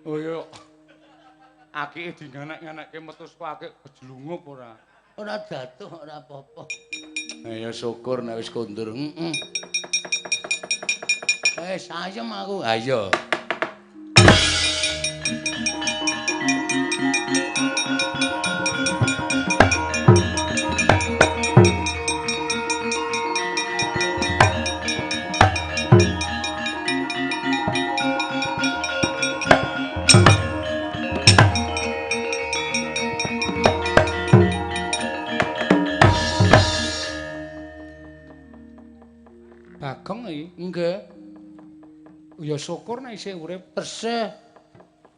Oh iya. Akike dinganek-nganekke metu saka akik kejlungup ora. Ora jatuh ora apa-apa. Ya syukur nek wis kondur. Heeh. Sayem aku. Ayo. Bagong iki. Nggih. Ya syukur nek isih urip. Tesih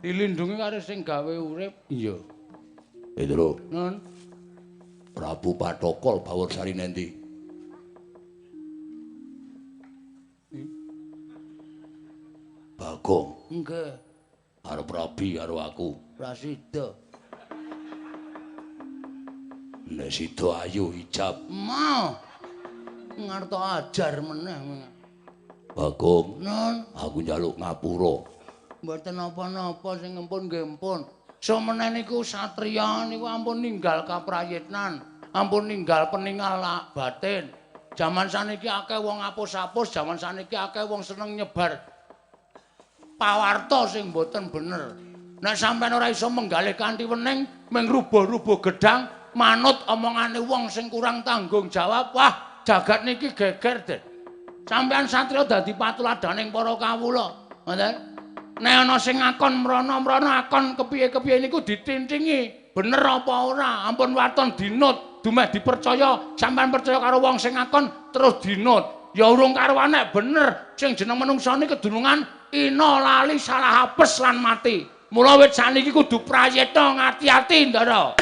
dilindungi karo sing gawe urip. Iya. Indro. Nun. Prabu Pathokol Baworsari nendi? Bagong. Nggih. Arep rabi karo aku. Ora sida. Nek sida ayu ijab. Mau. Ngarto ajar meneh. Bagong. Nun. Aku njaluk ngapura. Mboten napa-napa sing empun nggih empun. Sumeneh niku satriya niku ampun ninggal kaprayitnan, ampun ninggal peningal batin. Jaman saniki akeh wong apus-apus, jaman saniki akeh wong seneng nyebar pawarta sing mboten bener. Nek sampeyan ora iso menggalih kanthi wening, mung rubuh-rubuh gedhang, manut omongane wong sing kurang tanggung jawab, wah jagat niki geger deh. Sampeyan satriya dadi patuladaning para kawula. Ngoten. Nek ana sing ngakon mrana-mrana akon kepiye-kepiye niku ditintingi. Bener apa ora? Ampun waton dinut, dumeh dipercaya, sampeyan percaya karo wong sing ngakon terus dinut. Ya urung karuan nek bener sing jeneng manungsa niki kedunungan ina lali salah apes lan mati. Mula wit saniki kudu prayitna ngati-ati, Ndara.